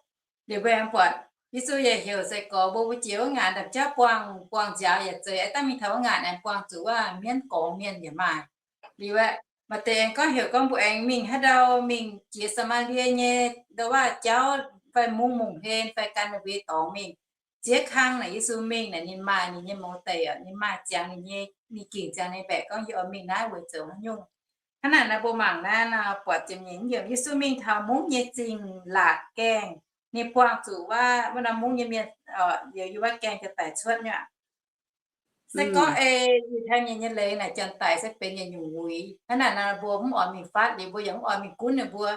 Liuz mbuo aengx buatc Yesu yaac heuc sai-gorx mbuo, mbuo jiex wuov ngaanc ndaamv-jauv buangh, buangh nziaaux yaac zeiz, aav dangh mingh taux wuov ngaanc aengx buangh zuqc wuov mienv gorngv mienh yaac maaih. Liuz aeqv, maaih deix aengx gorngv heuc gorngv mbuo aengx mingh haaix ndau, mingh jiex Saa^maa^lie nyei ndau-waav-jauv fai mungz mungz hlen fai gan ninh mbuo dorngx mingh. Ziex kang naaic Yesu mingh naaic, ninh maaih ninh nyei mouz deic, ninh maaih ziangx ninh nyei, ninh gingc ziangx ninh mbaeqc gorngv yie oix mingh naaiv weic zoux haaix nyungc. Hnangv naaic nor mbuo mangc naaiv nor, buatc ziepc nyeic yiemc, Yesu mingh taux mungv nyei zingh laatc gaengh, ninh buangh zuqc wuov, wuov norm mungv nyei mienh, liuz yiem wuov gaengh jiex daic cuotv nyei aqv. Se gorngv ei Yiutai Mienh nyei leiz naaic, janx daic se benx yietc nyungc wuic. Hnangv naaic nor mbuo mv oix mingh fatv, liuz mbuo yaac mv oix mingh gunv ninh mbuo.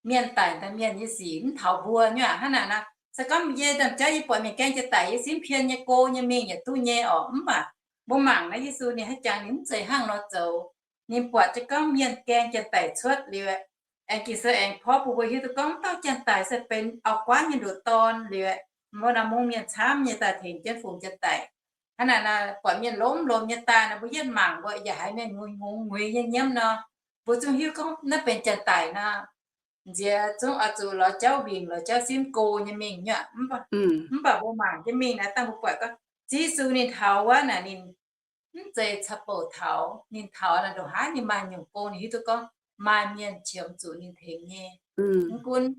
Mienh daic daaih mienh nyei sic mv taux mbuo nyei aqv. Hnangv naaic nor, Se gorngv yie ndaamv-jauv yie buatc mienh gaeng janx-daic, yie simv pien nyei go nyei mingh yaac duqv nyei orqc. Mv baac mbuo mangc naaiv Yesu ninh haaix jangx ninh mv zeiz hnangv nor zoux. Ninh buatc jienv gorngv mienh gaeng janx-daic cuotv liuz, aengx Ging-Sou aengx porv bun mbuo hiuv duqv gorngv dauh janx-daic se benx auv-guaav nyei ndoqc dorn liuz, mbuo naaiv mungv mienh camv nyei daaih tengx jienv fungx janx-daic. Hnangv naaic, buatc mienh lomh lomh nyei daaih nor, mbuo yietv mangc mbuo yaac haiz mienh ngux ngux mueiz nyei nyiemv nor, mbuo zungv hiuv gorngv naaiv benx janx-daic nor. Nziex zungv oix zuqc lorz jauv wingc, lorz jauv simv go nyei mingh nyuoqc. Mv baac mbuo mangc jienv mingh naaic dangh mbuo buatc gorngv Ziouv Yesu ninh taux wuov naaic ninh mv zeiz caux bouc taux, ninh taux naaic ndongc haaix ninh maaih nyungc gong, ninh hiuv duqv gorngv maaih mienh qiemx zuqc ninh tengx nyei. Mv gunv,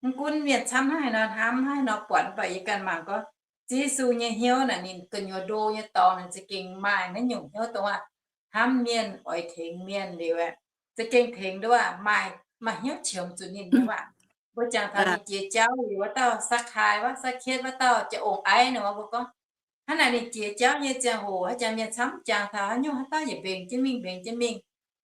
mv gunv mienh camv hnangv haaix nor, hnamv hnangv haaix nor buatc, mv baac yie ganh mangc gorngv Ziouv Yesu nyei hnyouv naaic ninh gu'nyuoz ndo nyei dorngx naaic za'gengh maaih naaiv nyungc hnyouv dongh aac, hnamv mienh oix tengx mienh liuz aeqv, za'gengh tengx nduov aac, maaih, maaih hnyouv qiemx zuqc ninh nyei waac. Mbuo jangx taux ninh jiex jauv liuz wuov dauh Sakc^kai wuov, Sakc^ketv wuov dauh jaa-ongh aiv nor, mbuo gorngv hnangv naaic ninh jiex jauv nyei ziangh hoc haaix jangx mienh camv jangx taux haaix nyungc haaix dauh yietc mbenc jienv mingh, mbenc jienv mingh.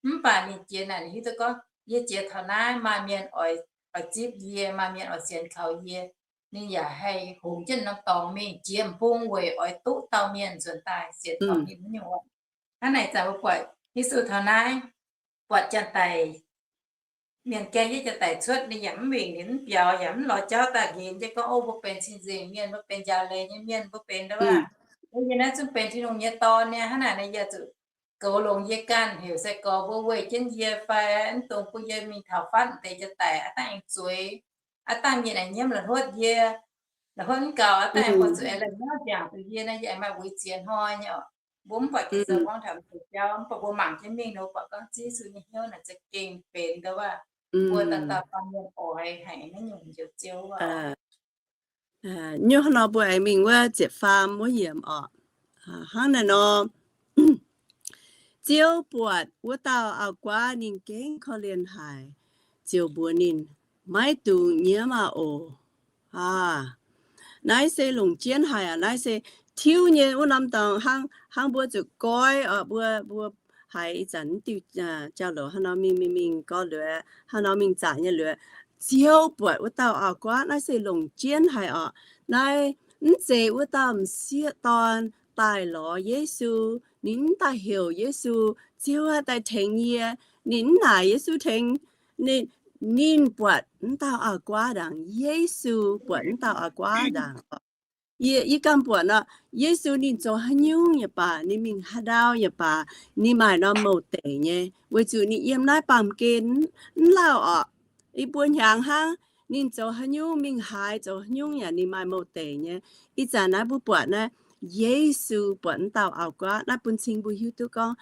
Mv baac ninh jiex naaic ninh hiuv duqv gorngv yie jiex taux naaiv maaih mienh oix, oix zipv yie, maaih mienh oix sienx kaux yie. Ninh yaac haih hungx jienv norm dorngx mingh jiex m'bung weic oix duqv dauh mienh nzuonx daaih sienx kaux ninh nyei waac. Hnangv naaic zanc mbuo buatc Yesu taux naaiv, buatc janx-daic, mienh gaeng jienv janx-daic cuotv, ninh yaac mv wingc, ninh mv biaux, yaac mv lorz jauv daaih nqenx jienv gorngv, O, mbuo benx cing-nzengc mienh, mbuo benx njaaux leiz nyei mienh, mbuo benx nduov aac, yie naaiv zungv benx Tin-Hungh nyei dorn nyei. Hnangv naaic nor yie zuqc goux longx yie ganh heuc se gorx mbuo weic jienv yie fai mv dungx bun yie mingh taux fatv deix janx-daic, aav dangh aengx zueiz, aav dangh mienh aengx nyiemv la'hluotv yie, la'hluotv mv gaux, aav dangh aengx buatc zuqc aengx la'nyauv nziangc zuqc yie nor, yie aengx maaih uix ziex hnoi nyei orqc. Mbuo mv buatc Ging-Sou gorngv taux mv deix jauv, mv baac mbuo mangc jienv mingh nor, buatc gorngv Ziouv Yesu nyei hnyouv naaic za'gengh benx nduov aac, mbuo dauh dauh baamh mienh oix haic naaiv nyungc njoux Ziouv aac. Nyungc hnangv nor mbuo aengx mingh wuov ziepc faam wuov yiemc orqc. Hnangv naaiv nor, Ziouv buatc wuov dauh auv-guaav ninh gengh korv-lienh haic, ziouc mbuox ninh, Maiv dungx nyiemv aqv oc. Aa, naaiv se longc jienv haic aqv. Naaiv se tiuv nyei wuov norm dorngx hnangv, hnangv mbuo zuqc goiv oc, mbuo, mbuo haiz ih zanc mv diuh jauv-louc hnangv nor mingh mingh mingh gorx-luoqc, hnangv nor mingh zaqc nyei luoqc. Ziouv buatc wuov dauh auv-guaav naaiv se longc jienv haic orqc. Naaiv mv zeiz wuov dauh m'sieqv dorn daaih lorz Yesu, ninh mv daaih heuc Yesu, Ziouv aah, daaih tengx yie. Ninh mv naaic Yesu tengx, ninh, ninh buatc mv dauh auv-guaav ndaangc. Yesu buatc mv dauh auv-guaav ndaangc. Yie, yie ganh buatc nor, Yesu ninh zoux haaix nyungc yaac baac, ninh mingh haaix ndau yaac baac, ninh maaih norm mouc deic nyei, weic zuqc ninh yiem naaiv baamh gen mv lauh orqc. Yie mbuo hnyangx hnangv, ninh zoux haaix nyungc mingh haaix, zoux haaix nyungc yaac ninh maaih mouc deic nyei. Ih zanc naaiv mbuo buatc naaiv, Yesu buatc mv dauh auv-guaav naaiv bun cing mbuo hiuv duqv gorngv,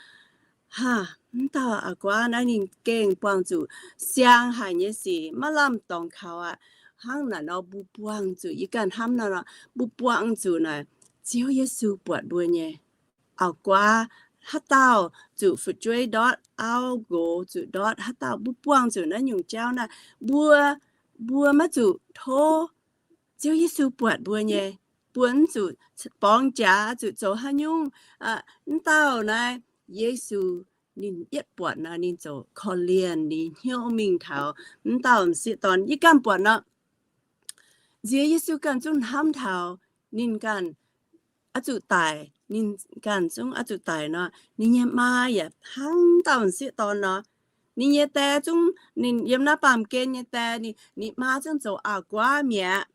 haa, mv dauh auv-guaav naaiv ninh gengh buangh zuqc siang haic nyei sic, maiv lamh dorngx kaux aqv. Hnangv naaic nor mbuo buangh zuqc, yie ganh hnamv nor, mbuo buangh zuqc naaic, Ziouv Yesu buatc mbuo nyei. Auv-guaav, haaix dauh zuqc fu'jueiv ndortv, auv nqox zuqc ndortv, haaix dauh mbuo buangh zuqc naaiv nyungc jauv naaiv, mbuo, mbuo maiv zuqc tov Ziouv Yesu buatc mbuo nyei. Mbuo mv zuqc borngz jaax zuqc zoux haaix nyungc. Mv dauh naaiv Yesu ninh yietv buatc nor, ninh ziouc korv-lienh, ninh hnyouv mingh taux mv dauh m'sieqv dorn. Yie ganh buatc nor, nziex Yesu ganh zungv hnamv taux ninh ganh oix zuqc daic, ninh ganh zungv oix zuqc daic nor, ninh nyei maa yaac hnangv dauh m'sieqv dorn nor. Ninh nyei die zungv, ninh yiem naaiv baamh gen nyei die, ninh, ninh maa zungv zoux auv-guaav mi'aqv.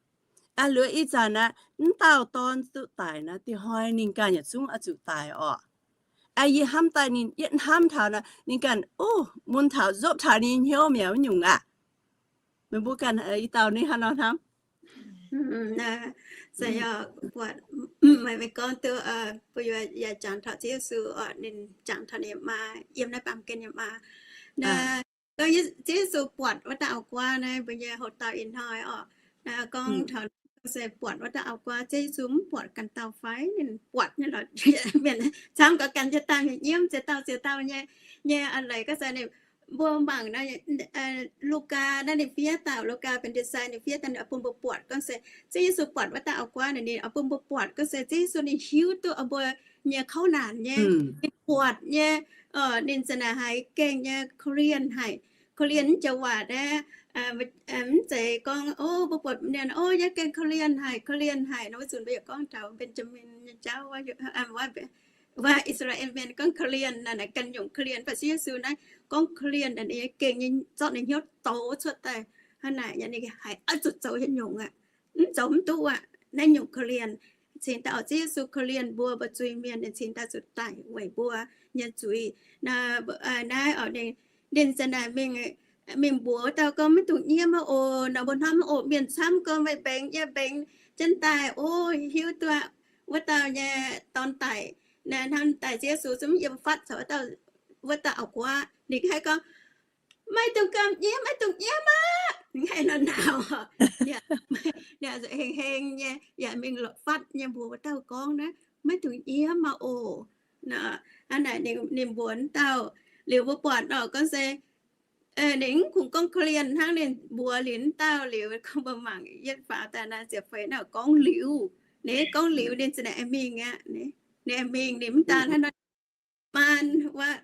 Aa, liuz ih zanc naaiv, mv dauh dorn duqv daic naaiv, dieh hnoi ninh ganh yaac zungv oix zuqc daic orqc. Aa, yie hnamv daaih ninh yietv hnamv taux naaiv, ninh ganh, o, mun taux, nzopv taux ninh nyei hnyouv mi'aqv wuov nyungc aqv. Meih mbuo ganh, i dauh ninh hnangv nor hnamv. Se yaac buatc meih, meih gorngv duqv, mbuo yaac jangx taux Ziouv Yesu orqc, ninh jangx taux ninh maa, yiem naaiv baamh gen nyei maa. Naaiv, gorngv Ziouv Yesu buatc wuov dauh auv-guaav naaiv, mbuo nyei houx dauh ih hnoi orqc, naaiv gorngv taux se buatc wuov dauh auv-guaav, Ziouv Yesu mv buatc ganh dauh fai? Ninh buatc nyei lorqc. Mienh camv gorx ganh jiex daaih mienh nyiemv ziex dauh ziex dauh nyei, nyei a'leiz gorngv se ninh, mbuo mangc naaiv, Lugaa naaiv ninh fiev dauh, Lugaa benx ndie-sai ninh fiev dauh, ninh oix bun mbuo buatc gorngv se Ziouv Yesu buatc wuov dauh auv-guaav naaic, ninh oix bun mbuo buatc gorngv se Ziouv Yesu ninh hiuv duqv mbuo nyei kouv naanc nyei, ninh buatc nyei, ninh za'naaic haiz gengh nyei korv-lienh haic, korv-lienh mv joux waac naaiv, mv zeiz gorngv, o, mbuo buatc mienh, o, yie gengh korv-lienh haic, korv-lienh haic nor, wuov zanc mbuo yaac gorngv taux Benjamin nyei jauv, wuov I^saa^laa^en Mienh gorngv korv-lienh naaic, ganh nyungc korv-lienh. Mv baac Ziouv Yesu naaiv gorngv korv-lienh naaic, ninh gengh nyei zorqv ninh hnyouv douz cuotv daaih. Hnangv naaic ninh haiz oix zuqc zoux haaix nyungc aqv, mv zoux mv duqv aqv, naaiv nyungc korv-lienh. Cingx daaih oix Ziouv Yesu korv-lienh mbuo, mbuo zuiz-mienh, ninh cingx daaih zuqc daic weic mbuo nyei zuiz. Naaiv, naaiv oc, ninh, ninh za'naaic mingh, mingh mbuox dauh gorngv, maiv dungx nyiemv aqv oc. Nor mbuo hnamv oc, mienh camv gorngv meih mbengx yie mbengx jienv daaih, o, hiuv duqv wuov dauh nyei dorn daic. Naaiv hnamv daaih Ziouv Yesu zungv yiem fatv caux wuov dauh auv-guaav. Ninh haih gorngv, maiv dungx gamh nyiemv, maiv dungx nyiemv aqv. Ninh haih nor nauz, heng-heng nyei yaac mingh lorqc fatv nyei mbuox wuov dauh gorngv naaiv, maiv dungx nyiemv aqv oc. Hnangv naaic ninh mbuox wuov dauh. Liuz mbuo buatc nor gorngv se ninh mv kungx gorngv korv-lienh hnangv, ninh mbuox liuz wuov dauh liuz, gorngv mbuo mangc yietv faaux daaih naaiv ziepc feix nor gorngv liuz, ninh gorngv liuz ninh za'naaic mingh aqv. Ninh mingh ninh mv daan hnangv nor, maan wuov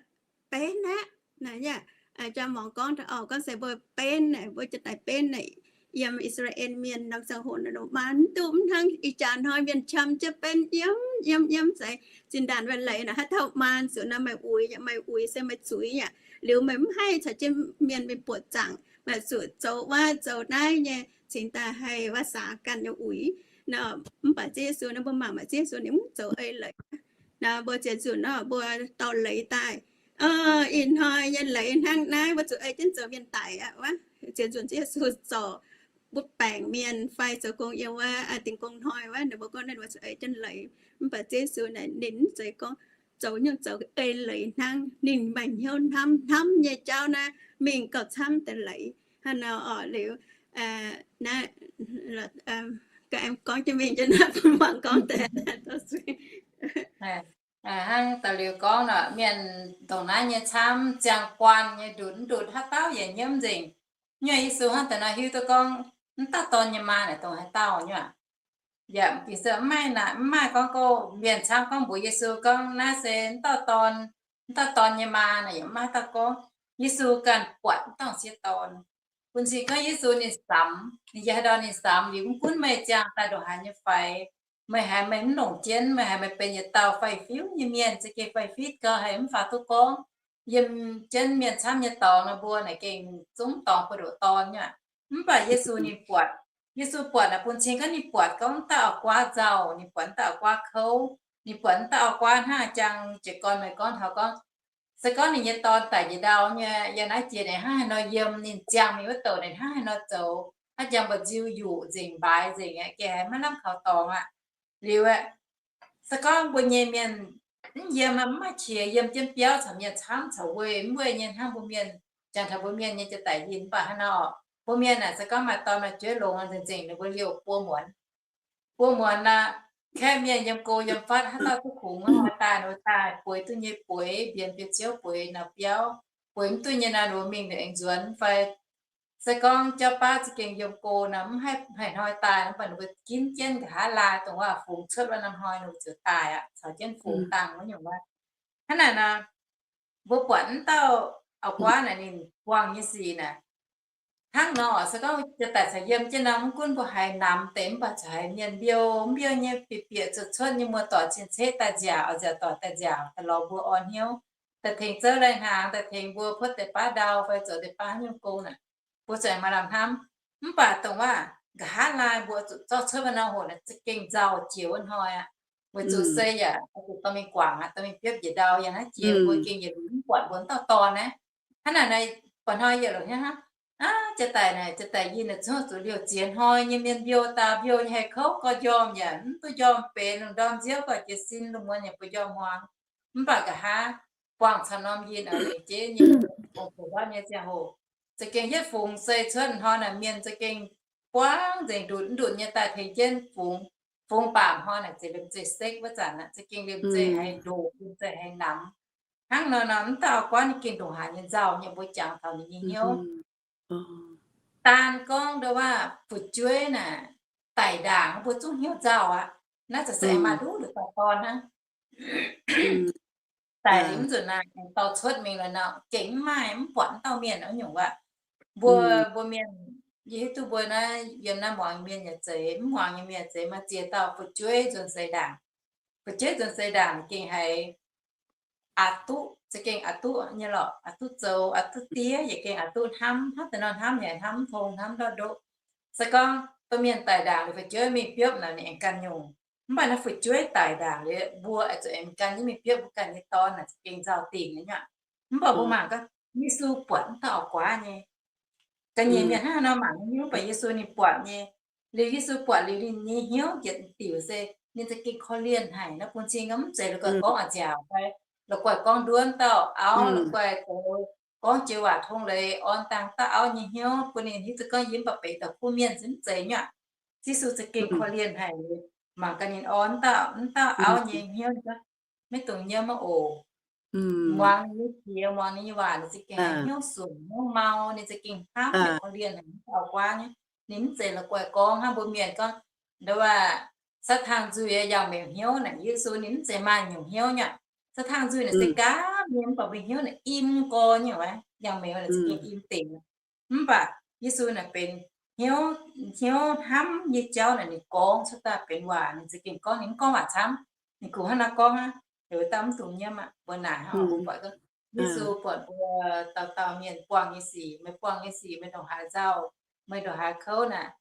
benv aqv. Naaiv yaac jang muangx gorngv, gorngv se mbuo benv naaic, mbuo jiex daaih benv naaic, yiem I^saa^laa^en Mienh norm ziangh hoc naaic, maan mv duqv, mv hnangv ih jaax hnoi mienh qam jienv benv yiem yiem yiem, se zinh ndaangc maiv leiz naaic, haaix dauh maan zuqc naaic meih uix yaac, meih uix se meih zuiz yaac, liuz meih mv haih caux jienv mienh mingh buoqc zaangc, meih zuqc zoux wuov zoux naaiv nyei cingx daaih haih waac-saax ganh nyei uix. Mv baac Ziouv Yesu naaiv, mbuo mangc maaih Ziouv Yesu ninh mv zoux eix leiz. Naaiv mbuo ziouc nzunc nor mbuo dorh leiz daaih. Ih hnoi nyei leiz hnangv naaiv, mbuo zuqc ei jienv zoux mienh daic aqv wuov. Ziouc nzunc Ziouv Yesu zorc butv baengc mienh fai zoux gong yiem wuov dingc gong hnoi wuov, ninh mbuo gorngv naaiv mbuo zuqc ei jienv leiz. Mv baac Ziouv Yesu naaiv ninh mv zeiz gorngv zoux nyungc zoux eix leiz hnangv. Ninh maaih hnyouv hnamv, hnamv nyei jauv naaiv mingh gauh camv deix leiz. Hnangv nor oc, liuz naaiv, gorngv jienv mingh jienv naaiv bun mangc gorngv deix. Hnangv da'liuz gorngv nor, mienh ndongc naaiv nyei camv, ziangh guanh nyei ndutc, ndutc haaix dauh yaac nyiemv nzengc. Nyuoqc Yesu hnangv deix nor hiuv duqv gorngv, mv dauh dorn nyei maa naaic dongh haaix dauh nyuoqc. Yaac gengh se mv maaih naaic, mv maaih gorngv go mienh camv gorngv mbuox Yesu gorngv naaiv se mv dauh dorn, mv dauh dorn nyei maa naaic, yaac mv maaih dauh gorngv. Yesu ganh buatc mv dauh sieqv dorn. Bun cing gorngv Yesu ninh samx, ninh yaac haaix ndau ninh samx liuz, mv gunv meih ziangh daaih ndongc haaix nyei faix, meih haiz meih mv longc jienv, meih haiz meih benx yietc dauh faix-fiuv nyei mienh, za'gengh faix-fitv gau, haiz mv faaux duqv gorngv. Yiem jienv mienh camv nyei dorngx nor, mbuo naaic gengh zungv dorngx buoz-ndoqv dorn nyei aqv. Mv baac Yesu ninh buatc, Yesu buatc naaic bun cing gorngv ninh buatc gorngv mv dauh auv-guaav nzauh, ninh buatc mv dauh auv-guaav kouv, ninh buatc mv dauh auv-guaav hnangv jang jiez gorn meih gorngv taux gorngv, se gorngv ninh nyei dorn daic njiec ndau nyei, yiem naaiv jiex ninh hnangv haaix nor yiem, ninh ziangh mingh wuov douc ninh hnangv haaix nor zoux, hnangv jang mba'nziu yuqc nzengc, mbaaix nzengc aqv, gengh haiz maiv lamh kaux dorngx aqv. Liuz aeqv, se gorngv mbuo nyei mienh mv yiem, mv maaih qiex yiem jienv biauv caux mienh camv caux weih mv weih nyei hnangv mbuo mienh, jangx taux mbuo mienh nyei jiex daic yinh. Mv baac hnangv nor, mbuo mienh naaic se gorngv maaih dorn maaih jueiv longx nzengc nzengc, ninh mbuo liouh buo muonz, buo muonz aqv. Kaeqv mienh yiem go yiem fatv, haaix dauh duqv kungx wuov hnoi daaih, ninh mbuo daaih bueix duqv nyei bueix, mbienx biauv-ziouv bueix nor biauv, bueix mv duqv nyei nor, ninh mbuo mingh ninh aengx nzuonx fai se gorngv jauv baav za'gengh yiem go nor, mv haih haic hnoi daaih, mv baac ninh mbuo ginv jienv nqa'haav laai dongh wuov fungx cuotv wuov norm hnoi ninh mbuo ziouc daaih aqv, caux jienv fungx dangh wuov nyungc wuov. Hnangv naaic nor, mbuo buatc mv dauh auv-guaav naaic ninh buangh nyei sic naaic, hnangv nor se gorngv jiex daic caux yiem jienv nor, mv gunv mbuo haiz namx deix mv baac caux haiz mienh mbiouh, mv mbiouh nyei bieqc bieqc zuqc cuotv nyei muoz-doic cien-ceqv daaih nziaauc, nziaauc doic daaih nziaauc, daaih lorz mbuo orn hnyouv, daaih tengx zouv lai-hnaangx, daaih tengx mbuo puotv deix baav ndau fai zoux deix baav nyungc gong naaic, mbuo zuqc maaih lamh hnamv. Mv baac dongh wuov nqa'haav laai mbuo zuqc zorqv cuotv wuov norm hoc naaic za'gengh nzauh jiex wuov hnoi aqv. Weic zuqc se yaac zuqc dorh mingh guangc aqv, dorh mingh biopv njiec ndau, yangh naaiv jiex mbuo gengh yietc liuz mv buatc mbuo dauh dorn naaiv. Hnangv naaic, naaiv mba'hnoi yietc liuz hnangv, aav, jiex daic naaic, jiex daic yinh naaic zungv zuqc liouh ziex hnoi nyei mienh mbiouh daaih, mbiouh nyei haiz kouv, gauh njormh yaac mv duqv njormh benx, lungh ndorm nziouv gauh jiez sin, lungh muonz yaac bueix njormh hmuangx. Mv baac nqa'haav buangh caux norm yinh oix lengc jeiv nyei, ong-tov ndortv nyei ziangh hoc, za'gengh yietv fungx sei cuotv hnoi naaic mienh za'gengh buangv nzengc ndutc ndutc nyei daaih tengx jienv fungx. Fungx baamc hnoi naaic zeix liemh zeih sekv wuov zanc aqv, za'gengh liemh zeih haiz ndoqc, liemh zeih haiz namx. Hnangv nor nor, mv dauh auv-guaav ninh gengh ndongc haaix nyei nzauh nyei, mbuo jangx taux ninh nyei hnyouv. Daan gorngv ndo waac fu'jueiv naaic daic ndaangc, mbuo zungv hnyouv nzauh aqv. Naaiv za'gengh maaih nduqc nduqc dauh dorn hnangv. Daic liuz mv nzunc naaic, dorh cuotv mingh lorqc nor, gengh mv maaih, mv buatc mv dauh mienh wuov nyungc waac. Mbuo, mbuo mienh, yie hiuv duqv mbuo naaiv yiem naaiv muangx mienh yaac zeiz, mv muangx nyei mienh yaac zeiz, maaih ziex dauh fu'jueiv nzuonx seix ndaangc. Fu'jueiv nzuonx seix ndaangc gengh haiz aqc duqv, za'gengh aqc duqv nyei lorqc, aqc duqv zoux, aqc duqv diev, yaac gengh aqc duqv hnamv, hnamv deix nor hnamv yaac hnamv tong, hnamv ndortv ndoqv. Se gorngv domh mienh daic ndaangc liuz fu'jueiv mingh biopv naaic ninh aengx ganh nyungc. Mv baac naaiv fu'jueiv daic ndaangc liuz mbuo aengx zuqc aengx ganh nyei mingh biopv mbuo ganh nyei dorn naaic, za'gengh nzauh dingc nyei nyuoqc. Mv baac mbuo mangc gaax, Yesu buatc mv dauh auv-guaav nyei. Ga'nyiec mienh hnangv nor mangc nyei, mv baac Yesu ninh buatc nyei. Liuz Yesu buatc liuz ninh nyei hnyouv yietc diuc se ninh za'gengh korv-lienh haic nor, bun cing mv zeiz la'guaih gorngv a'nziaauc fai la'guaih gorngv nduov dauh auv, la'guaih zoux gorngv joux waac tong leiz orn dangh dauh auv nyei hnyouv, bun ninh hiuv duqv gorngv yie mv baac benx dauh kuv mienh se mv zeiz nyuoqc. Yesu za'gengh korv-lienh haic, mangc gaax ninh orn dauh, mv dauh auv nyei hnyouv, maiv dungx nyiemv oc. Muangx ninh nyei qiex, muangx ninh nyei waac, ninh za'gengh haiz hnyouv suonc hnyouv mau, ninh za'gengh hnamv haic, korv-lienh haic, mv dauh auv-guaav nyei. Ninh mv zeiz la'guaih gorngv hnangv mbuo mienh gorngv, nduov waac, saav tangh nzuih yangh mengh hnyouv naaic, Yesu ninh mv zeiz maaih nyungc hnyouv nyuoqc. Saav tangh nzuih naaic se gaav mienh, mv baac mbuo hnyouv naaic im gorx nyei, yangh mengh naaic za'gengh im dingc. Mv baac Yesu naaic benx hnyouv, hnyouv hnamv nyei jauv naaic, ninh gorngv cuotv daaih benx waac, ninh za'gengh gorngv, ninh mv gorngv waac camv. Ninh kungx hnangv naaiv gorngv aqv, heuc dauh mv dungx nyiemv aqv. Mbuo naaic hnangv mbuo buatc, Yesu buatc mbuo dauh dauh mienh buangh nyei sic, meih buangh nyei sic meih ndongc haaix nzauh, meih ndongc haaix kouv naaic,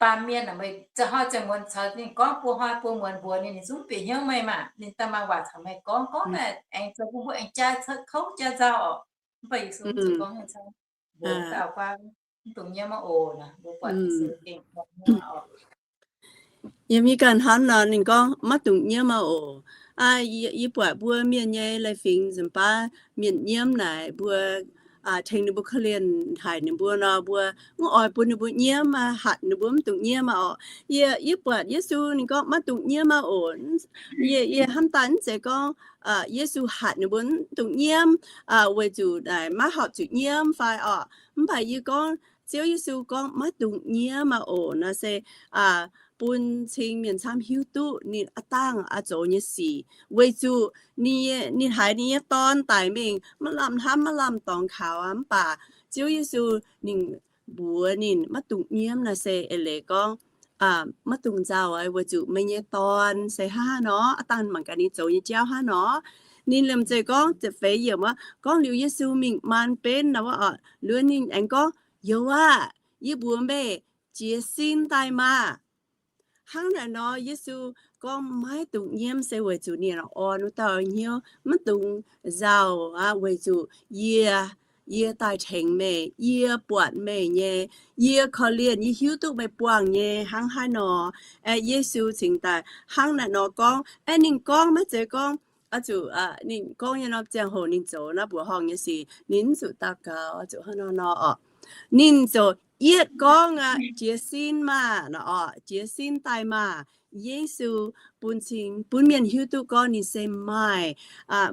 baamh mienh aah, meih ziangh hnoi ziangh muonz caux ninh gorngv buo hnoi buo muonz mbuox ninh, ninh zungv bieqc hnyouv meih maah. Ninh daaih maaih waac caux meih gorngv, gorngv naaic aengx zoux bun mbuo aengx jaa cuotv kouv jaa nzauh oc. Mv baac Yesu mv zeiz gorngv nyei cau, mbuox dauh auv-guaav, mv dungx nyiemv oc. Mbuo buatc Yesu gengh gorngv oc. Yiem yie ganh hnamv nor, ninh gorngv maiv dungx nyiemv oc. Yie buatc mbuo mienh nyei leiz-fingx nzunc baav mienh nyiemv naaic, mbuo tengx ninh mbuo korv-lienh haic ninh mbuo nor, mbuo mv oix bun ninh mbuo nyiemv, hatc ninh mbuo mv dungx nyiemv oc. Yie, yie buatc Yesu ninh gorngv maiv dungx nyiemv oc. Yie, yie hnamv daaih mv zeiz gorngv Yesu hatc ninh mbuo mv dungx nyiemv weic zuqc naaic maiv horpc zuqc nyiemv fai oc. Mv baac yie gorngv Ziouv Yesu gorngv maiv dungx nyiemv oc nor se bun cing mienh camv hiuv duqv ninh aav dangh aav zoux nyei sic, weic zuqc ninh, ninh haiz ninh nyei dorn daic mingh maiv lamh hnamv maiv lamh dorngx kaux aqv. Mv baac Ziouv Yesu ninh mbuox ninh maiv dungx nyiemv nor se eix leiz gorngv maiv dungx nzauh weic zuqc meih nyei dorn se hnangv haaix nor, aav dangh mangc gaax ninh zoux nyei jauv hnangv haaix nor. Ninh liemh zeih gorngv ziepc feix yiemc wuov, gorngv liuz Yesu mingh maan benv nor wuov oc, liuz ninh aengx gorngv, Youz aah! Yie mbuox meih, jiez sin daaih maah! Hnangv naaic nor Yesu gorngv maiv dungx nyiemv se weic zuqc ninh orn wuov dauh hnyouv, maiv dungx nzauh aqv, weic zuqc yie, yie daaih tengx meih, yie buatc meih nyei, yie korv-lienh, yie hiuv duqv meih buangh nyei hnangv haaix nor. Aeqv, Yesu cingx daaih hnangv naaic nor gorngv. Aeqv, ninh gorngv maiv zeiz gorngv, zuqc ninh gorngv nyei norm ziangh hoc ninh zoux naaiv mbuoqc horngh nyei sic, ninh mv zuqc daux gaux, zuqc hnangv nor nor oc. Ninh ziouc yietv gorngv aqv, jiez sin maah, nor oc, jiez sin daaih maah. Yesu bun cing, bun mienh hiuv duqv gorngv ninh se maaih,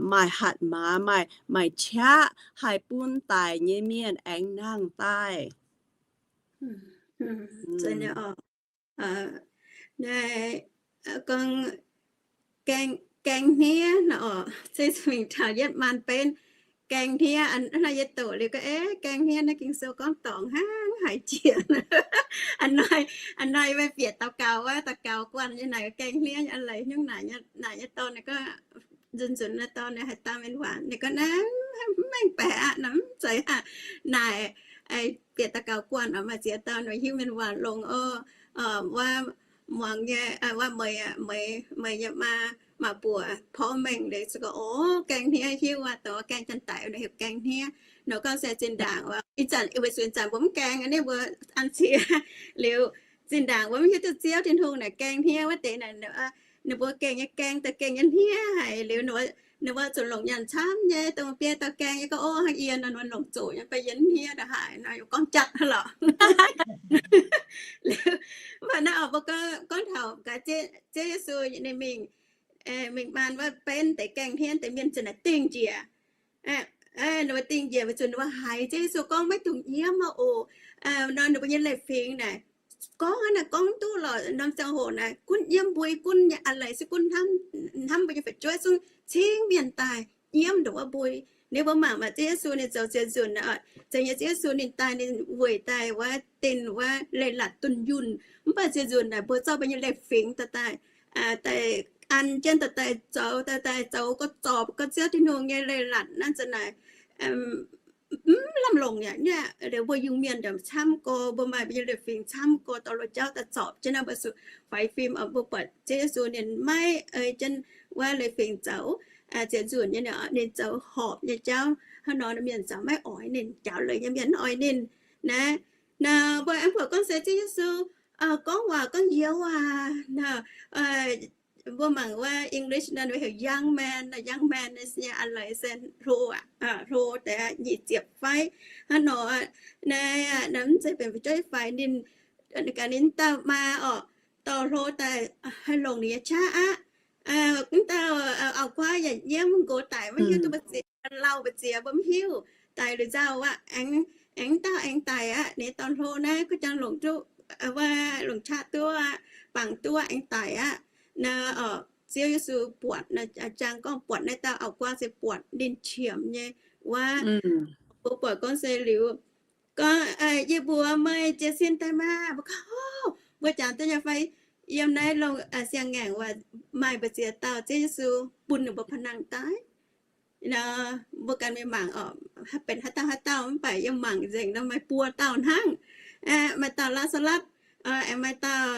maaih hatc maaz, maaih, maaih qaqv haih bun daic nyei mienh aengx nangh daaih. Naaiv, gaeng, gaeng hniev nor oc, se mingh taux yietv maan benv gaeng hniev, naaiv yie doqc liuz gorngv, Eix, gaeng hniev naaiv Ging-Sou gorngv dorngc hnangv haaix jiex? A'hnoi, a'hnoi meih bieqc daux gaux wuov, daux gaux guanh nyei naaic gaeng hniev nyei, a'leiz hnyouv naaic nyei dorn, naaic gorngv nzunc nzunc naaiv dorn ninh haih dau mienh waac. Ninh gorngv, Naaiv mv mengh baeqc aqv, naaiv mv zeiz aqv. Naaic bieqc daux gaux guanh oc, maaih ziex dauh nor hiuv mienh waac longx oc. Wuov muangx nyei, wuov meih, meih, meih nyei maa, maa buoc porv mengh liuz se gorngv, O, gaeng hniev hiuv wuov, dongh gaeng janx-daic nor heuc gaeng hniev. Nor gorngv se zinh ndaangc wuov, ih zanc, weic zuqc ih zanc mbuo mv gaeng aqv, ninh mbuo an cie liuz, zinh ndaangc mbuo mv hiuv duqv Ziouv Tin-Hungh naaic gaeng hniev wuov deix naaic, ninh mbuo gengh nyei gaeng, daaih gengh nyei hniev haic liuz, ninh mbuo zuqc longc nyanc camv nyei, dongh biei dauh gaeng nyei gorngv, O, hnangv yie nor, nor longc zuqc nyei, mv baac yie hniev ndongc haaix nor, yie gorngv jatv hnangv lorqc. Liuz, mv baac naaiv oc, mbuo gorngv, gorngv taux gaax Ziouv Yesu ninh mingh, mingh maan wuov benv deix gaeng hniev deix mienh ziouc naaic dingh njiec. Ninh mbuo dingh njiec weic zuqc ninh mbuo haiz Ziouv Yesu gorngv maiv dungx nyiemv aqv oc. Nor ninh mbuo nyei leiz-fingx naaic gorngv hnangv naaic gorngv duqv lorqc, norm ziangh hoc naaic gunv yiem mbuo gunv nyei a'leiz se gunv hnamv, hnamv mbuo nyei fu'jueiv zungv cingv mienh daaih. nyiemv ndongc wuov mbui. Ninh mbuo mangc maaih Ziouv Yesu ninh zoux ziepc nzunc, zeiz nyei Ziouv Yesu ninh daaih ninh weic daaih wuov, dinh wuov leiz-latc dunh yunh. Mv baac ziepc nzunc naaic mbuo zorqv mbuo nyei leiz-fingx daaih, daaih an jienv daaih, daaih zoux, daaih, daaih zoux gorx-zorc gorx Ziouv Tin-Hungh nyei leiz-latc naaiv za'naaic mv lamh longc yaac nyei. Liuz mbuo Iu-Mienh camv gorx, mbuo maaih mbuo nyei leiz-fingx camv gorx dorh loz-jauv daaih zorpc jienv naaiv, mbuo zuqc faix fim oc. Mbuo buatc Ziouv Yesu ninh maiv ei jienv wuov leiz-fingx zoux ziepc nzunc nyei, ninh zoux horpc nyei jauv. Hnangv nor mienh zaux maiv oix ninh, njaaux leiz nyei mienh maiv oix ninh. Naaiv, mbuo aengx buatc gorngv se Ziouv Yesu gorngv waac gorngv youz aac, mbuo mangc wuov English naaiv heuc young man, young man nyei a'leiz se hlo, hlo deix nyic ziepc fai hnangv nor. Naaiv, mv zeiz benx fu'jueiv faix ninh, gaax ninh dauh maa oc, dorh hlo daaih haih longc ninh nyei qaqv aqv. Mv dauh auv-guaav yaac nyiemv nqox daic, maiv hiuv duqv mbu'ziex, lauh mbu'ziex mbuo mv hiuv. Daic liuz nzauh aqv, aengx dauh aengx daic aqv. Ninh dorh hlo naaiv guv jangx longc duqv, wuov longc qaqv duqv, bangc duqv aengx daic aqv. Naaiv, Ziouv Yesu buatc, jang gorngv buatc naaiv dauh auv-guaav se buatc ninh qiemx nyei wuov. Mbuo buatc gorngv se liuz, gorngv, Yie mbuox meih jiez sin daaih maah! Mbuo gorngv, Mbuo jangx duqv nyei fai? Yiem naaiv longx siang-ngaengc waac maaih mbu'ziex dauh Ziouv Yesu bun ninh mbuo pa'nangh daaih. Mbuo ganh mingh mangc oc, benx haaix dauh haaix dauh, mv baac yiem mangc nzengc nor maaih buo dauh hnangv. Maaih dauh Laa^saa^latv, aengx maaih dauh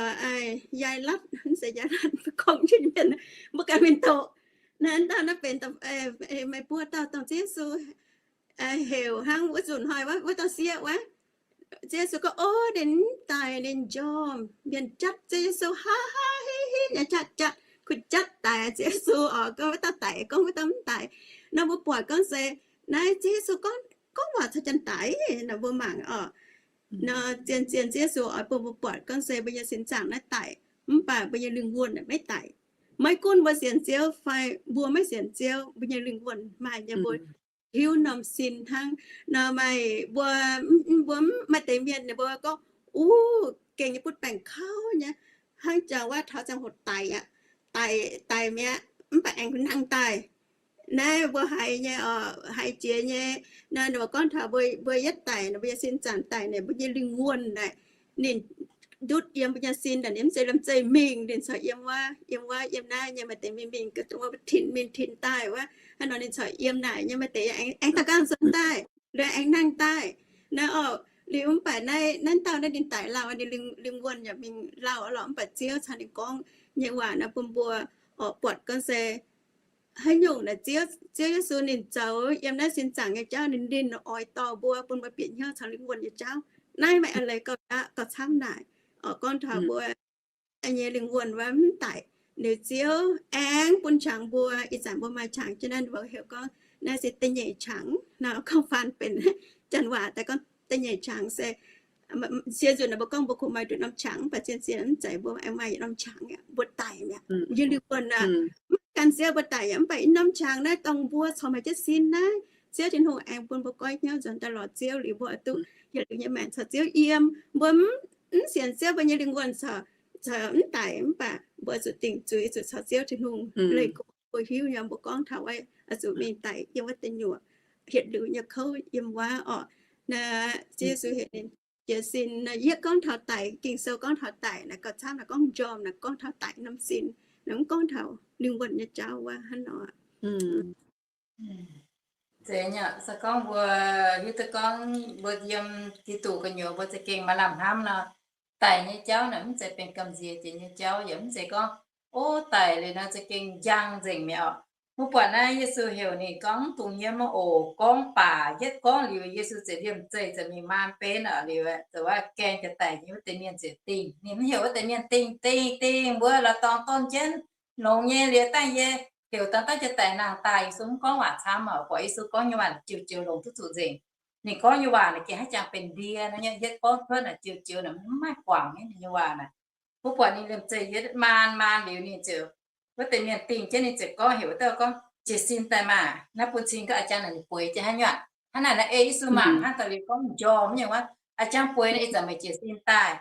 Yaai^latv, mv zeiz Yaai^latv, gorngv jienv mienh, mbuo ganh mingh doqc. Naaiv dauh naaiv benx, maaih buo dauh dongh Ziouv Yesu heuc hnangv wuov nzunc hnoi wuov, wuov dauh sieqv wuov. Ziouv Yesu gorngv, Ov, ninh mv daic, ninh njormh. Mienh jatv Ziouv Yesu, haa haa hiv hiv nyei jatv jatv, kuh jatv daic Ziouv Yesu oc. Gorngv wuov dauh daic, gorngv wuov dauh mv daic. Nor mbuo buatc gorngv se naaiv Ziouv Yesu gorngv, gorngv waac caux janx daic nor mbuo mangc oc. Nor zien-zien Ziouv Yesu oix bun mbuo buatc gorngv se mbuo nyei sin zaangc naaiv daic, mv baac mbuo nyei lingh wuonh maiv daic. Maiv gunv mbuo sienx Ziouv fai mbuo maiv sienx Ziouv, mbuo nyei lingh wuonh maaih nyei, mbuo hiuv norm sin hnangv. Nor maaih mbuo, mbuo maaih deix mienh ninh mbuo gorngv, Uv, gengh nyei butv baengc kouv nyei, hnangv jangx wuov taux ziangh hoc daic aqv, daic, daic mi'aqv, mv baac aengx nangh daaih. Naaiv mbuo haiz nyei oc, haiz jiex nyei. Naaiv ninh mbuo gorngv taux mbuo, mbuo yietv daic, mbuo nyei sin zaangc daic naaic, mbuo nyei lingh wuonh naaic, ninh ndutv yiem mbuo nyei sin naaic, ninh mv zeiz liemh zeih mingh, ninh corc yiem wuov, yiem wuov, yiem naaiv nyei. Maaih deix mingh mingh ga'dongh wuov tin mingh tin daaih wuov, hnangv nor ninh corc yiem naaic nyei. Maaih deix aengx, aengx daaih ganh nzuonx daaih, liuz aengx nangh daaih. Naaiv oc, liuz mv baac naaiv, naaiv dauh naaiv ninh daic lauh, ninh lingh, lingh wuonh yaac mingh lauh lorqc, mv baac Ziouv caux ninh gorngv nyei waac naaiv bun mbuo oc buatc gorngv se haaix nyungc naaic Ziouv, Ziouv Yesu ninh zoux yiem naaiv sin zaangc nyei jauv, ninh, ninh oix dorh mbuo bun mbuo bieqc hnyouv caux lingh wuonh nyei jauv. Naaiv maaih a'leiz gauh, gauh camv naaic oc, gorngv taux mbuo nyei lingh wuonh wuov mv daic. Liuz Ziouv aengx bun qangx mbuo, ih zanc mbuo maaih qangx jienv naaiv, mbuo heuc gorngv naaiv se da'nyeic qangx nor, gorngv faan benx janx waac daaih gorngv da'nyeic qangx se, cie nzunc naaic mbuo gorngv mbuo kungx maaih nduqc norm qangx, mv baac zien-zien mv zeiz, mbuo aengx maaih yietc norm qangx aqv, mbuo daic mi'aqv. Yiem lingh wuonh aqv, mv gan Ziouv mbuo daic yaac, mv baac yiem norm qangx naaiv dongh mbuo corc maaih jienv sin naaiv, Ziouv Tin-Hungh aengx bun mbuo goiv hnyouv nzuonx daaih lorz Ziouv liuz, mbuo duqv yietc liuz nyei maengc caux Ziouv yiem. Mbuo mv sienx Ziouv, mbuo nyei lingh wuonh corc, corc mv daic, mv baac mbuo zuqc dingc zuiz, zuqc caux Ziouv Tin-Hungh leih go. Mbuo hiuv nyei, mbuo gorngv taux wuov, zuqc mingh daic yiem wuov deic nyuoqc, hietc liuz nyei kouv yiem wuov oc. Naaiv Ziouv Yesu heuc ninh jiez sin. Naaiv yietv gorngv taux daic, Ging-Sou gorngv taux daic naaic gauh camv, naaic gorngv njormh, naaic gorngv taux daic norm sin, naaic mv gorngv taux lingh wuonh nyei jauv wuov hnangv nor. Zeiz nyei, se gorngv mbuo hiuv duqv gorngv mbuo yiem Giduc gu'nyuoz mbuo za'gengh maaih lamh hnamv nor, daic nyei jauv naaic mv zeiz benx gamh nziex jiex nyei jauv, yaac mv zeiz gorngv, ov, daic liuz nor za'gengh njang nzengc mi'aqv oc. Mbuo buatc naaiv Yesu heuc ninh gorngv, Mv dungx nyiemv oc. Gorngv baac yietv gorngv liuz, Yesu ziouc liemh zeih ziouc mingh maan benv oc. Liuz ziouc wuov gaeng jiex daic nyei wuov deix mienh ziouc dingh. Ninh mv heuc wuov deix mienh dingh, dingh, dingh, mbuo lorz dorngx domh jienv longx nyei. Liuz dangh yie heuc dorngx daaih jiex daic nangh daaih, Yesu mv gorngv waac camv oc. Buatc Yesu gorngv nyei waac naaic joux-joux longx duqv zuqc nzengc. Ninh gorngv nyei waac naaic gengh haaix jangx benx ndie nor, yietv gorngv cuotv naaic joux-joux naaic mv maaih guangc nyei ninh nyei waac naaic. Mbuo buatc ninh liemh zeih yietv maan maan liuz ninh ziouc, wuov deix mienh dingh jienv ninh ziouc gorngv, heuc wuov dauh gorngv, Jiez sin daaih maah! Naaiv bun cing gaax a'jang naaic ninh bueix jienv haaix nyungc. Hnangv naaic naaic ei Yesu mangc hnangv daaih liuz gorngv njormh nyei wuov, a'jang bueix naaic ih zanc meih jiez sin daaih.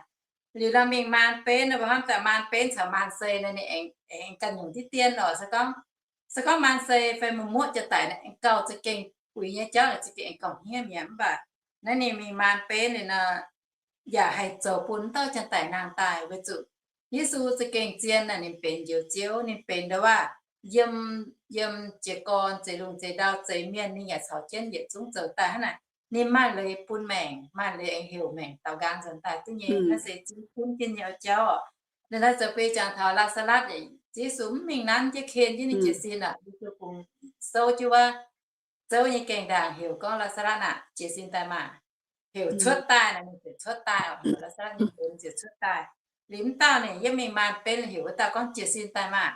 Liuz nor mingh maan benv nor, mbuo hnamv daaih maan benv caux maan sei nor ninh aengx ganh nyungc diqv dien oc. Se gorngv Se gorngv maan se fai muoz-muoqv janx-daic naaiv aengx gauh za'gengh uix nyei jauv naaic za'gengh aengx gauh hniev mi'aqv. Mv baac naaiv ninh mingh maan benv liuz nor, yaac haih zoux bun wuov dauh janx-daic nangh daaih weic zuqc Yesu za'gengh zien naaic ninh benx Njoux Ziouv, ninh benx ndo waac yiem, yiem jiez gorn zeix lungh zeix ndau zeix mienh ninh yaac caux jienv yietc zungv zoux daaih hnangv naaic. Ninh maaih leiz bun maengc, maaih leiz aengx heuc maengc daaux nqaang nzuonx daaih duqv nyei. Naaiv se ziex gunv jienv nyei jauv oc. Ninh naaiv zoux bun jangx taux Laa^saa^latv, Yesu mv mingh nanv jienv ken jienv ninh jiez sin aqv. Yesu kungx souv jienv wuov zouv nyei gaengh ndaangc heuc gorngv, Laa^saa^latv aah, jiez sin daaih maah! Heuc cuotv daaih naaic, ninh ziouc cuotv daaih oc. Heuc Laa^saa^latv nyei nqox ziouc cuotv daaih. Liuz mv dauh ninh yiem mingh maan benv heuc wuov dauh gorngv, jiez sin daaih maah!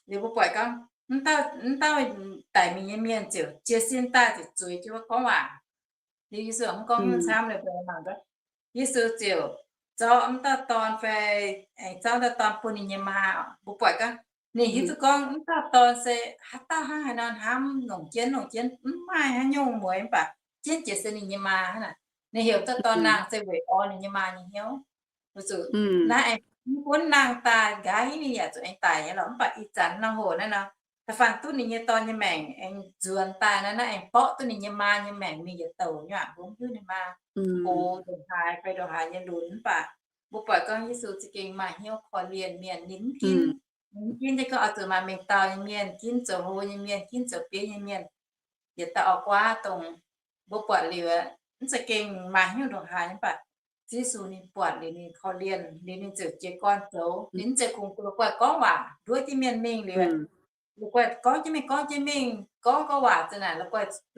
Liuz mbuo buatc gorngv, mv dauh daic mingh nyei mienh ziouc jiez sin daaih ziouc zueiz jienv wuov gorngv waac. Liuz Yesu mv gorngv mv camv, mangc gaax, Yesu ziouc zorqv mv dauh dorn fai aengx zorqv mv dauh dorn bun ninh nyei maa. Mbuo buatc gorngv ninh hiuv duqv gorngv mv dauh dorn se haaix dauh hnangv haaix nor hnamv, longc jienv longc jienv mv maaih haaix nyungc mueiz, mv baac jienv jiex se ninh nyei maa hnangv naaic. Ninh heuc dauh dorn nangh se weic orn ninh nyei maa nyei hnyouv. Weic zuqc naaiv aengx mv gunv nangh daaih nqa'haav ninh yaac zuqc aengx daic nyei lorqc. Mv baac ih zanc nor hoc naaiv nor, da'faanh duqv ninh nyei dorn nyei maengc aengx nzuonx daaih naaiv, naaiv aengx borqv duqv ninh nyei maa nyei maengc mingh yietc douc nyei aqv. Mbuo mv hiuv ninh maa gox ndongc haaix fai ndongc haaix nyei lunx, mv baac mbuo buatc gorngv Yesu za'gengh maaih hnyouv korv-lienh mienh. Ninh mv ginv, ninh mv ginv jienv gorngv oix zuqc maaih mengh dauh nyei mienh, ginv zoux hlo nyei mienh, ginv zoux bieiv nyei mienh, yietc dauh auv-guaav dongh mbuo buatc liuz, mv za'gengh maaih hnyouv ndongc haaix, mv baac Yesu ninh buatc liuz ninh korv-lienh, liuz ninh ziouc jiez gorn zoux. Ninh mv zeiz kungx la'guaih gorngv waac nduov jienv mienh mingh liuz, la'guaih gorngv jienv mingh, gorngv jienv mingh, gorngv gorngv waac za'naaic,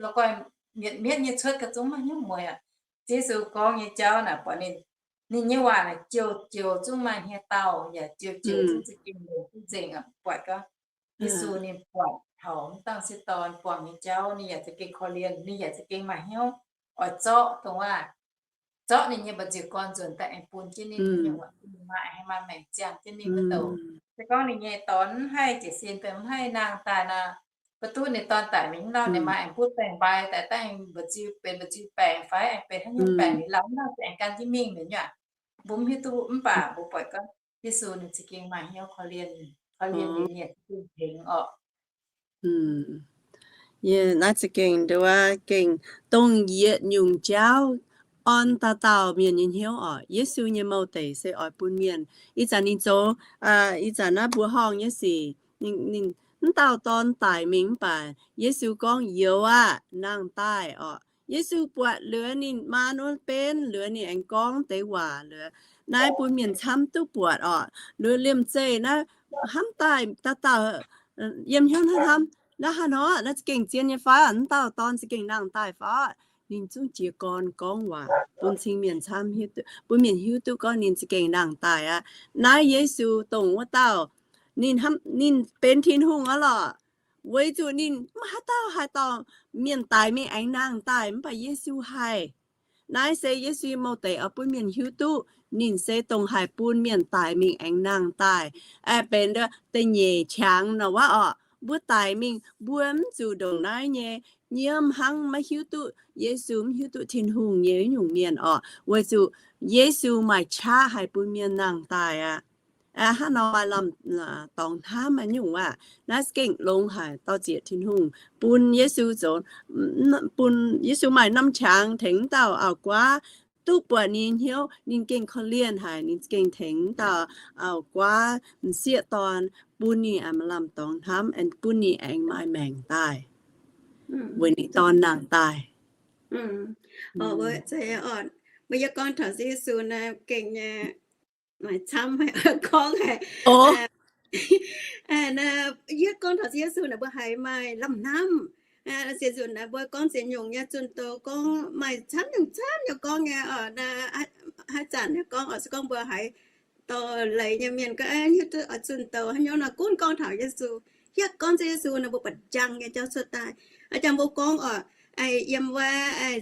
la'guaih mietc mietv nyei cuotv gauh zungv maaih hnyouv mueiz aqv. Yesu gorngv nyei jauv naaic buatc ninh, ninh nyei waac naaic joux-joux zungv maaih hniev-daauh, yaac joux-joux zungv za'gengh longx zungv nzengc aqv. Buatc gorngv Yesu ninh buatc taux mv dauh sieqv dorn buangh nyei jauv, ninh yaac za'gengh korv-lienh, ninh yaac za'gengh maaih hnyouv oix zorqv dongh waac, zorqv ninh nyei mba'nziu gorn nzuonx daaih aengx bun jienv ninh nyei waac, ninh maa aengx maaih maengc ziangh jienv ninh wuov douc. Se gorngv ninh nyei dorn mv haih jiez sin fai mv haih nangh daaih nor, mv duqv ninh dorn daic mingh mv lauh, ninh maa aengx butv baengc mbai daaih daaih mba'nziu, benx mba'nziu baengc fai aengx benx haaix nyungc baengc, ninh lauh mv lauh se aengx gan jienv mingh mi'aqv. Mbuo mv hiuv duqv, mv baac mbuo buatc gorngv Yesu ninh za'gengh maaih hnyouv korv-lienh, korv-lienh liuz ninh za'gengh tengx orqc. Naaiv za'gengh nduov gengh dongh yietc nyungc jauv orn dauh dauh mienh nyei hnyouv orqc. Yesu nyei mouh deic se oix bun mienh. Ih zanc ninh zoux, ih zanc naaiv mbuo horngh nyei sic, ninh, mv dauh dorn daic mingh mv baac Yesu gorngv, youz aah, nangh daaih orqc. Yesu buatc liuz ninh maan wuov benv liuz ninh aengx gorngv deix waac liuz, naaiv bun mienh camv duqv buatc orqc. Liuz liemh zeih naaiv hnamv daaih dauh dauh yiem hnyouv hnamv, naaiv haaix nor, naaiv za'gengh zien nyei fai? Mv dauh dorn za'gengh nangh daaih fai? Ninh zungv jiez gorn gorngv waac bun cing mienh camv, bun mienh hiuv duqv gorngv ninh za'gengh nangh daaih aqv. Naaiv Yesu dongh wuov dauh, ninh, ninh benx Tin-Hungh aqv lorqc. Weic zuqc ninh mv haaix dauh haih dorh mienh daic mingh aengx nangh daaih, mv baac Yesu haih. Naaiv se Yesu nyei mouh deic oix bun mienh hiuv duqv ninh se dongh haih bun mienh daic mingh aengx nangh daaih. Aengx benx da'nyeic qangx nor wuov orqc, mbuo daic mingh mbuo mv zuqc ndongc naaiv nyei nyiemv hnangv maiv hiuv duqv Yesu, mv hiuv duqv Tin-Hungh nyei nyungc mienh orqc. Weic zuqc Yesu maaih qaqv haih bun mienh nangh daaih aqv. Hnangv nor maaih lamh dorngx hnamv nyungc waac, naaiv gengh longx haic, dor-ziec Tin-Hungh bun Yesu zoux, bun Yesu maaih norm qangx tengx dauh auv-guaav duqv buatc ninh hnyouv, ninh gengh korv-lienh haic, ninh gengh tengx dauh auv-guaav m'sieqv dorn, bun ninh maaih lamh dorngx hnamv, bun ninh aengx maaih maengc daaih weic ninh dorn nangh daaih. Mbuo yie gorngv taux Yesu naaiv gengh nyei, maaih camv haic gorngv haic. Yie gorngv taux Yesu naaiv mbuo haiz maaih lamh hnamv. Ziex nzunc naaiv mbuo gorngv ziex nyungc nyei zunh doz gorngv maaih camv nyungc camv nyei gorngv nyei. Haaix zanc nyei gorngv oix se gorngv mbuo haiz dorh leiz nyei mienh gorngv hiuv duqv oix zunh doz haaix nyungc nor gunv gorngv taux Yesu. Hietv gorngv ziex Yesu naaiv mbuo buatc njang nyei jauv cuotv daaih. Aa, jangx mbuo gorngv oc, yiem wuov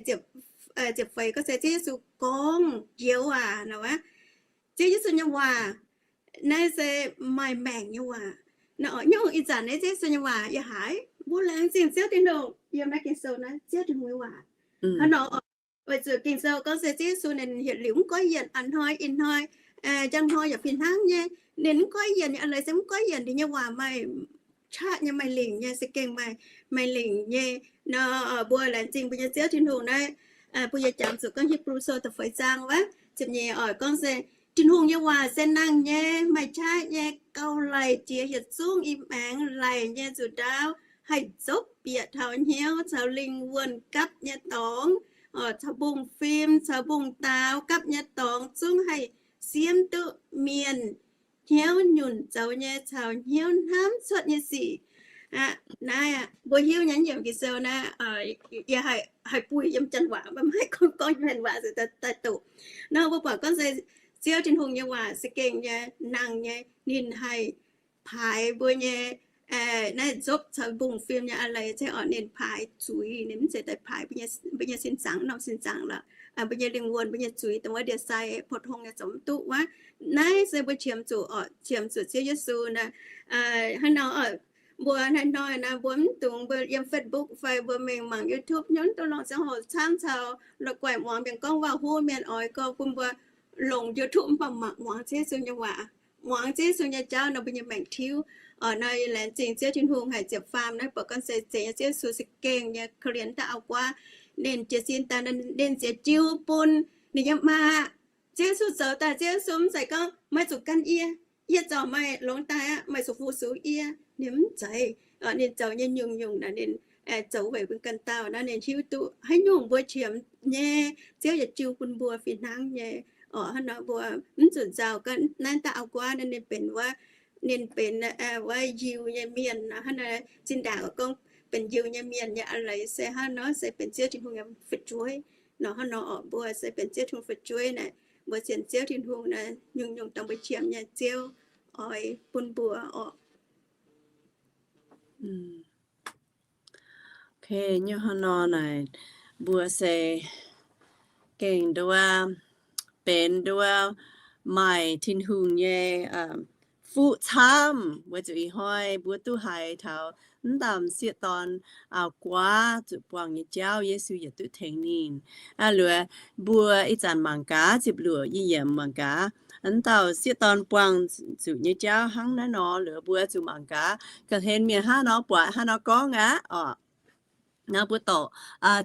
ziepc feix gorngv se ziex Yesu gorngv njoux waac nor wuov. Ziex Yesu nyei waac naaiv se maaih maengc nyei waac. Nor nyungc ih zanc naaiv ziex Yesu nyei waac yie haiz mbuo laengz zingh Ziouv Tin-Hungh yiem naaiv Ging-Sou naaiv Ziouv Tin-Hungh nyei waac. Hnangv nor weic zuqc Ging-Sou gorngv se ziex Yesu ninh yietc liuz mv goiv yienc, a'hnoi ih hnoi, njang hnoi yaac fih hnangv nyei. Ninh mv goiv yienc nyei, a'leiz se mv goiv yienc, ninh nyei waac maaih qaqv nyei, maaih lingc nyei, se gengh maaih, maaih lingc nyei nor. Mbuo laengz zingh mbuo nyei Ziouv Tin-Hungh naaiv, mbuo yaac jangx zuqc gorngv Hipv^lu Sou da'feix zaang wuov ziepc nyeic oix gorngv se, Tin-Hungh nyei waac se nangh nyei, maaih qaqv nyei, gauh laic jiex yietc zungv i maengx laic nyei nzuqc ndaauv, haih nzopv bieqc taux hnyouv caux lingh wuonh gapv nyei dorngx, caux mbungv-fim caux mbungv-daaux gapv nyei dorngx, zungv haih siemv duqv mienh hnyouv nyunc zoux nyei caux hnyouv hnamv cuotv nyei sic. Naaiv mbuo hiuv nyei nyungc Ging-Sou naaiv, yie haih buih yiem Janx waac, maiv haih gorngv, gorngv Mienh waac daaih doqc. Nor mbuo buatc gorngv se Ziouv Tin-Hungh nyei waac se gengh nyei, nangh nyei, ninh haih paaix mbuo nyei naaiv nzopv caux mbungv-fim nyei a'leiz, se oc ninh paaix zuiz, ninh mv zeiz daaih paaix mbuo nyei sin zaangc, norm sin zaangc lorqc, mbuo nyei lingh wuonh, mbuo nyei zuiz, dongh wuov ndie-sai pou-tong nyei zoux mv duqv wuov. Naaiv se mbuo qiemx zuqc oc, qiemx zuqc Ziouv Yesu naaiv. Hnangv nor, mbuo hnoi-hnoi naaiv mbuo mv dungx mbuo yiem Facebook fai mbuo mingh mangc YouTube nyei, mv dungx longc ziangh hoc camv caux la'guaih muangx mienh gorngv waac-huv, mienh oix gorngv bun mbuo longc YouTube mv baac mangc, muangx Ziouv Yesu nyei waac, muangx Ziouv Yesu nyei jauv nor mbuo nyei maengc tiuv. Oc, nor yie laengz zingh Ziouv Tin-Hungh haic ziepc faam naaiv buatc gorngv se zeiz nyei Ziouv Yesu se gengh nyei korv-lienh daaih auv-guaav, ninh jiez sin daaih, ninh ziouc jiu bun ninh nyei maa. Ziouv Yesu zoux daaih, Ziouv Yesu mv zeiz gorngv, Meih zuqc gan yie, yie zorc meih longx daaih aqv, meih zuqc fu-sux yie. Ninh mv zeiz. Ninh zoux nyei nyungc-nyungc naaiv ninh zoux weic bun ganh dauh nor, ninh hiuv duqv haaix nyungc mbuo qiemx nyei, Ziouv yaac jiu bun mbuo fih hnangv nyei. Oc, hnangv nor mbuo mv zuqc nzauh gorngv naaiv daaih auv-guaav naaiv ninh benx wuov, ninh benx wuov yiuh nyei mienh nor. Hnangv nor zinh ndaangc gorngv benx yiuh nyei mienh nyei a'leiz se hnangv nor se benx Ziouv Tin-Hungh nyei fu'jueiv nor. Hnangv nor oc, mbuo se benx Ziouv Tin-Hungh fu'jueiv naaic, mbuo sienx Ziouv Tin-Hungh naaic, nyungc-nyungc dongh mbuo qiemx nyei Ziouv oix bun mbuo oc. Okay, nyungc hnangv nor naaic, mbuo se gengh nduov, benx nduov maaih Tin-Hungh nyei fuqv camv, weic zuqc ih hnoi mbuo duqv haiz taux mv dauh m'sieqv dorn auv-guaav zuqc buangh nyei jauv, Yesu yaac duqv tengx ninh. Aa, luoqc mbuo ih zanc mangc gaax ziepc luoqc i yiemc mangc gaax, mv dauh sieqv dorn buangh zuqc nyei jauv hnangv naaiv nor, luoqc mbuo zuqc mangc gaax ga'hlen mienh hnangv nor buatc hnangv nor gorngv aqv oc. Naaiv mbuo dorc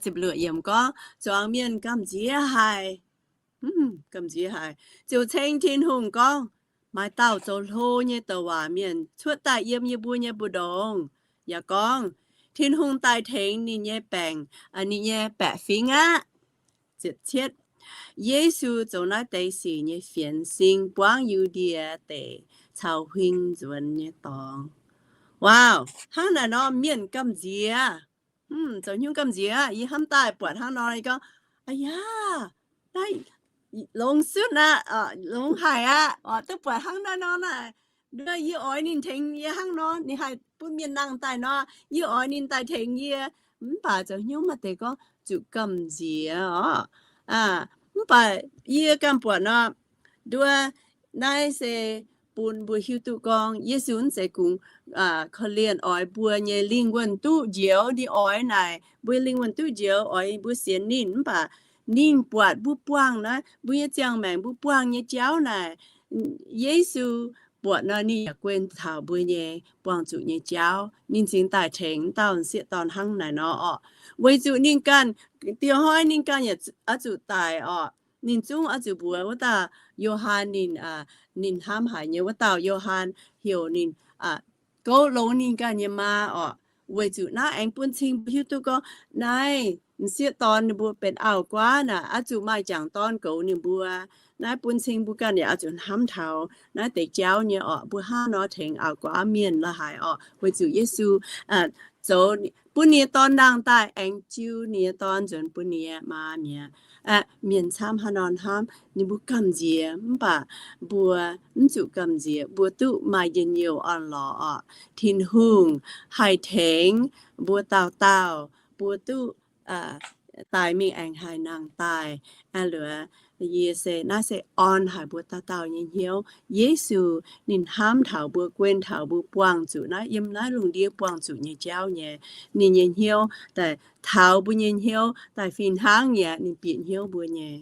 ziepc luoqc yiemc gorngv, zuangx mienh gamh nziex haic, gamh nziex haic, ziouc ceng Tin-Hungh gorngv, Maaih dauh zoux hlo nyei douc waac mienh cuotv daaih yiem yie mbuo nyei mbu'ndongx, yaac gorngv, Tin-Hungh daaih tengx ninh nyei baengc, ninh nyei baeqc fingx aqv. Yesu zoux naaiv deix sic nyei fienx sing buangv Yu^ndie Deic caux huing nzuonx nyei dorngx. Wow, hnangv naaic nor mienh gamh nziex, zoux hnyouv gamh nziex. Yie hnamv daaih buatc hnangv nor, yie gorngv, Aa yaa, naaiv longx sutv aqv, longx haic aqv, duqv buatc hnangv naaiv nor naaic. Nduov, yie oix ninh tengx yie hnangv nor, ninh haih bun mienh nangh daaih nor, yie oix ninh daaih tengx yie. Mv baac zoux hnyouv maaih deix gorngv zuqc gamh nziex oc. Mv baac yie ganh buatc nor, nduov, naaiv se bun mbuo hiuv duqv gorngv Yesu mv zeiz kungx korv-lienh oix mbuo nyei lingh wuonh duqv njoux. Ninh oix naaic mbuo lingh wuonh duqv njoux, oix mbuo sienx ninh. Mv baac ninh buatc mbuo buangh naaiv, mbuo nyei ziangh maengc, mbuo buangh nyei jauv naaic, Yesu buatc nor ninh yaac guen taux mbuo nyei buangh zuqc nyei jauv. Ninh cingx daaih tengx dauh sieqv dorn hnangv naaic nor oc, weic zuqc ninh ganh dieh hnoi ninh ganh yaac oix zuqc daic oc. Ninh zungv oix zuqc mbuox wuov dauh Yo^han, ninh, ninh hnamv haic nyei wuov dauh Yo^han, heuc ninh, gouv longx ninh ganh nyei maa oc. Weic zuqc naaiv aengx bun cing mbuo hiuv duqv gorngv naaiv m'sieqv dorn ninh mbuo benx auv-guaav naaic, oix zuqc maaih jangc dorn goux ninh mbuo. Naaiv bun cing mbuo ganh yaac oix zuqc hnamv taux naaiv deix jauv nyei oc. Mbuo hnangv nor tengx auv-guaav mienh la'haic oc, weic zuqc Yesu zoux bun ninh nyei dorn nangh daaih aengx jiu ninh nyei dorn nzuonx bun ninh nyei maa mi'aqv. Mienh camv hnangv nor hnamv, ninh mbuo gamh nziex, mv baac mbuo mv zuqc gamh nziex. Mbuo duqv maaih njien-youh orn-lorqc oc. Tin-Hungh haih tengx mbuo dauh dauh, mbuo duqv daaih mingh aengx haih nangh daaih. Aa, luoqc, yie se, naaiv se orn haic mbuo dauh dauh nyei hnyouv. Yesu ninh hnamv taux mbuo, guen taux mbuo buangh zuqc naaiv, yiem naaiv lungh ndiev buangh zuqc nyei jauv nyei. Ninh nyei hnyouv daaih taux mbuo nyei hnyouv daaih fih hnangv nyei, ninh bieqc hnyouv mbuo nyei.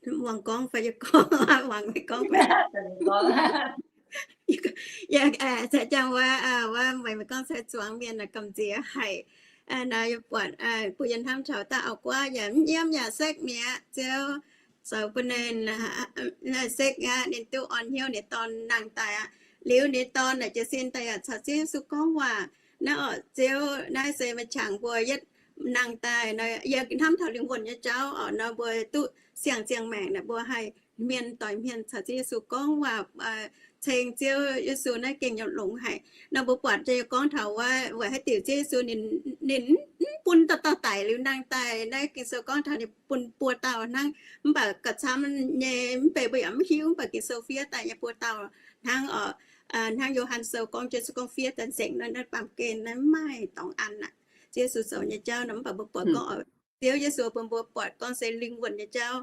Muangx gorngv fai yie gorngv, muangx meih gorngv fai? Yaac, jangx wuov, wuov meih, meih gorngv se zuangx mienh naaic gamh nziex haic. Naaiv yie buatc, bun yie hnamv taux daaih auv-guaav yaac mv nyiemv yaac sekv mi'aqv. Ziouv zoux bun ninh sekv aqv, ninh duqv orn hnyouv ninh dorn nangh daaih aqv. Liuz ninh dorn naaic jiez sin daaih yaac caux Ziouv Yesu gorngv waac. Naaiv oc, Ziouv, naaiv se meih qangx mbuo yietv nangh daaih nor, yie hnamv taux lingh wuonh nyei jauv oc, nor mbuo duqv siang-ziangh maengc naaic, mbuo haih hmien doix hmien caux Ziouv Yesu gorngv waac, ceng Ziouv Yesu naaiv gengh nyei longx haic. Nor mbuo buatc yie gorngv taux wuov, weic haaix diuc Ziouv Yesu ninh, ninh mv bun dauh dauh daic liuz nangh daaih. Naaiv Ging-Sou gorngv taux ninh bun buo dauh hnangv, mv baac gauh camv nyei, mv baac mbuo yaac mv hiuv, mv baac Ging-Sou fiev daaih nyei buo dauh hnangv oc. Hnangv Yo^han Sou gorngv, Yesu gorngv fiev daaih nzengc nor, naaiv baamh gen naaiv mv maaih dorngx an aqv. Ziouv Yesu zoux nyei jauv nor, mv baac mbuo buatc gorngv oc, Ziouv Yesu bun mbuo buatc gorngv se lingh wuonh nyei jauv.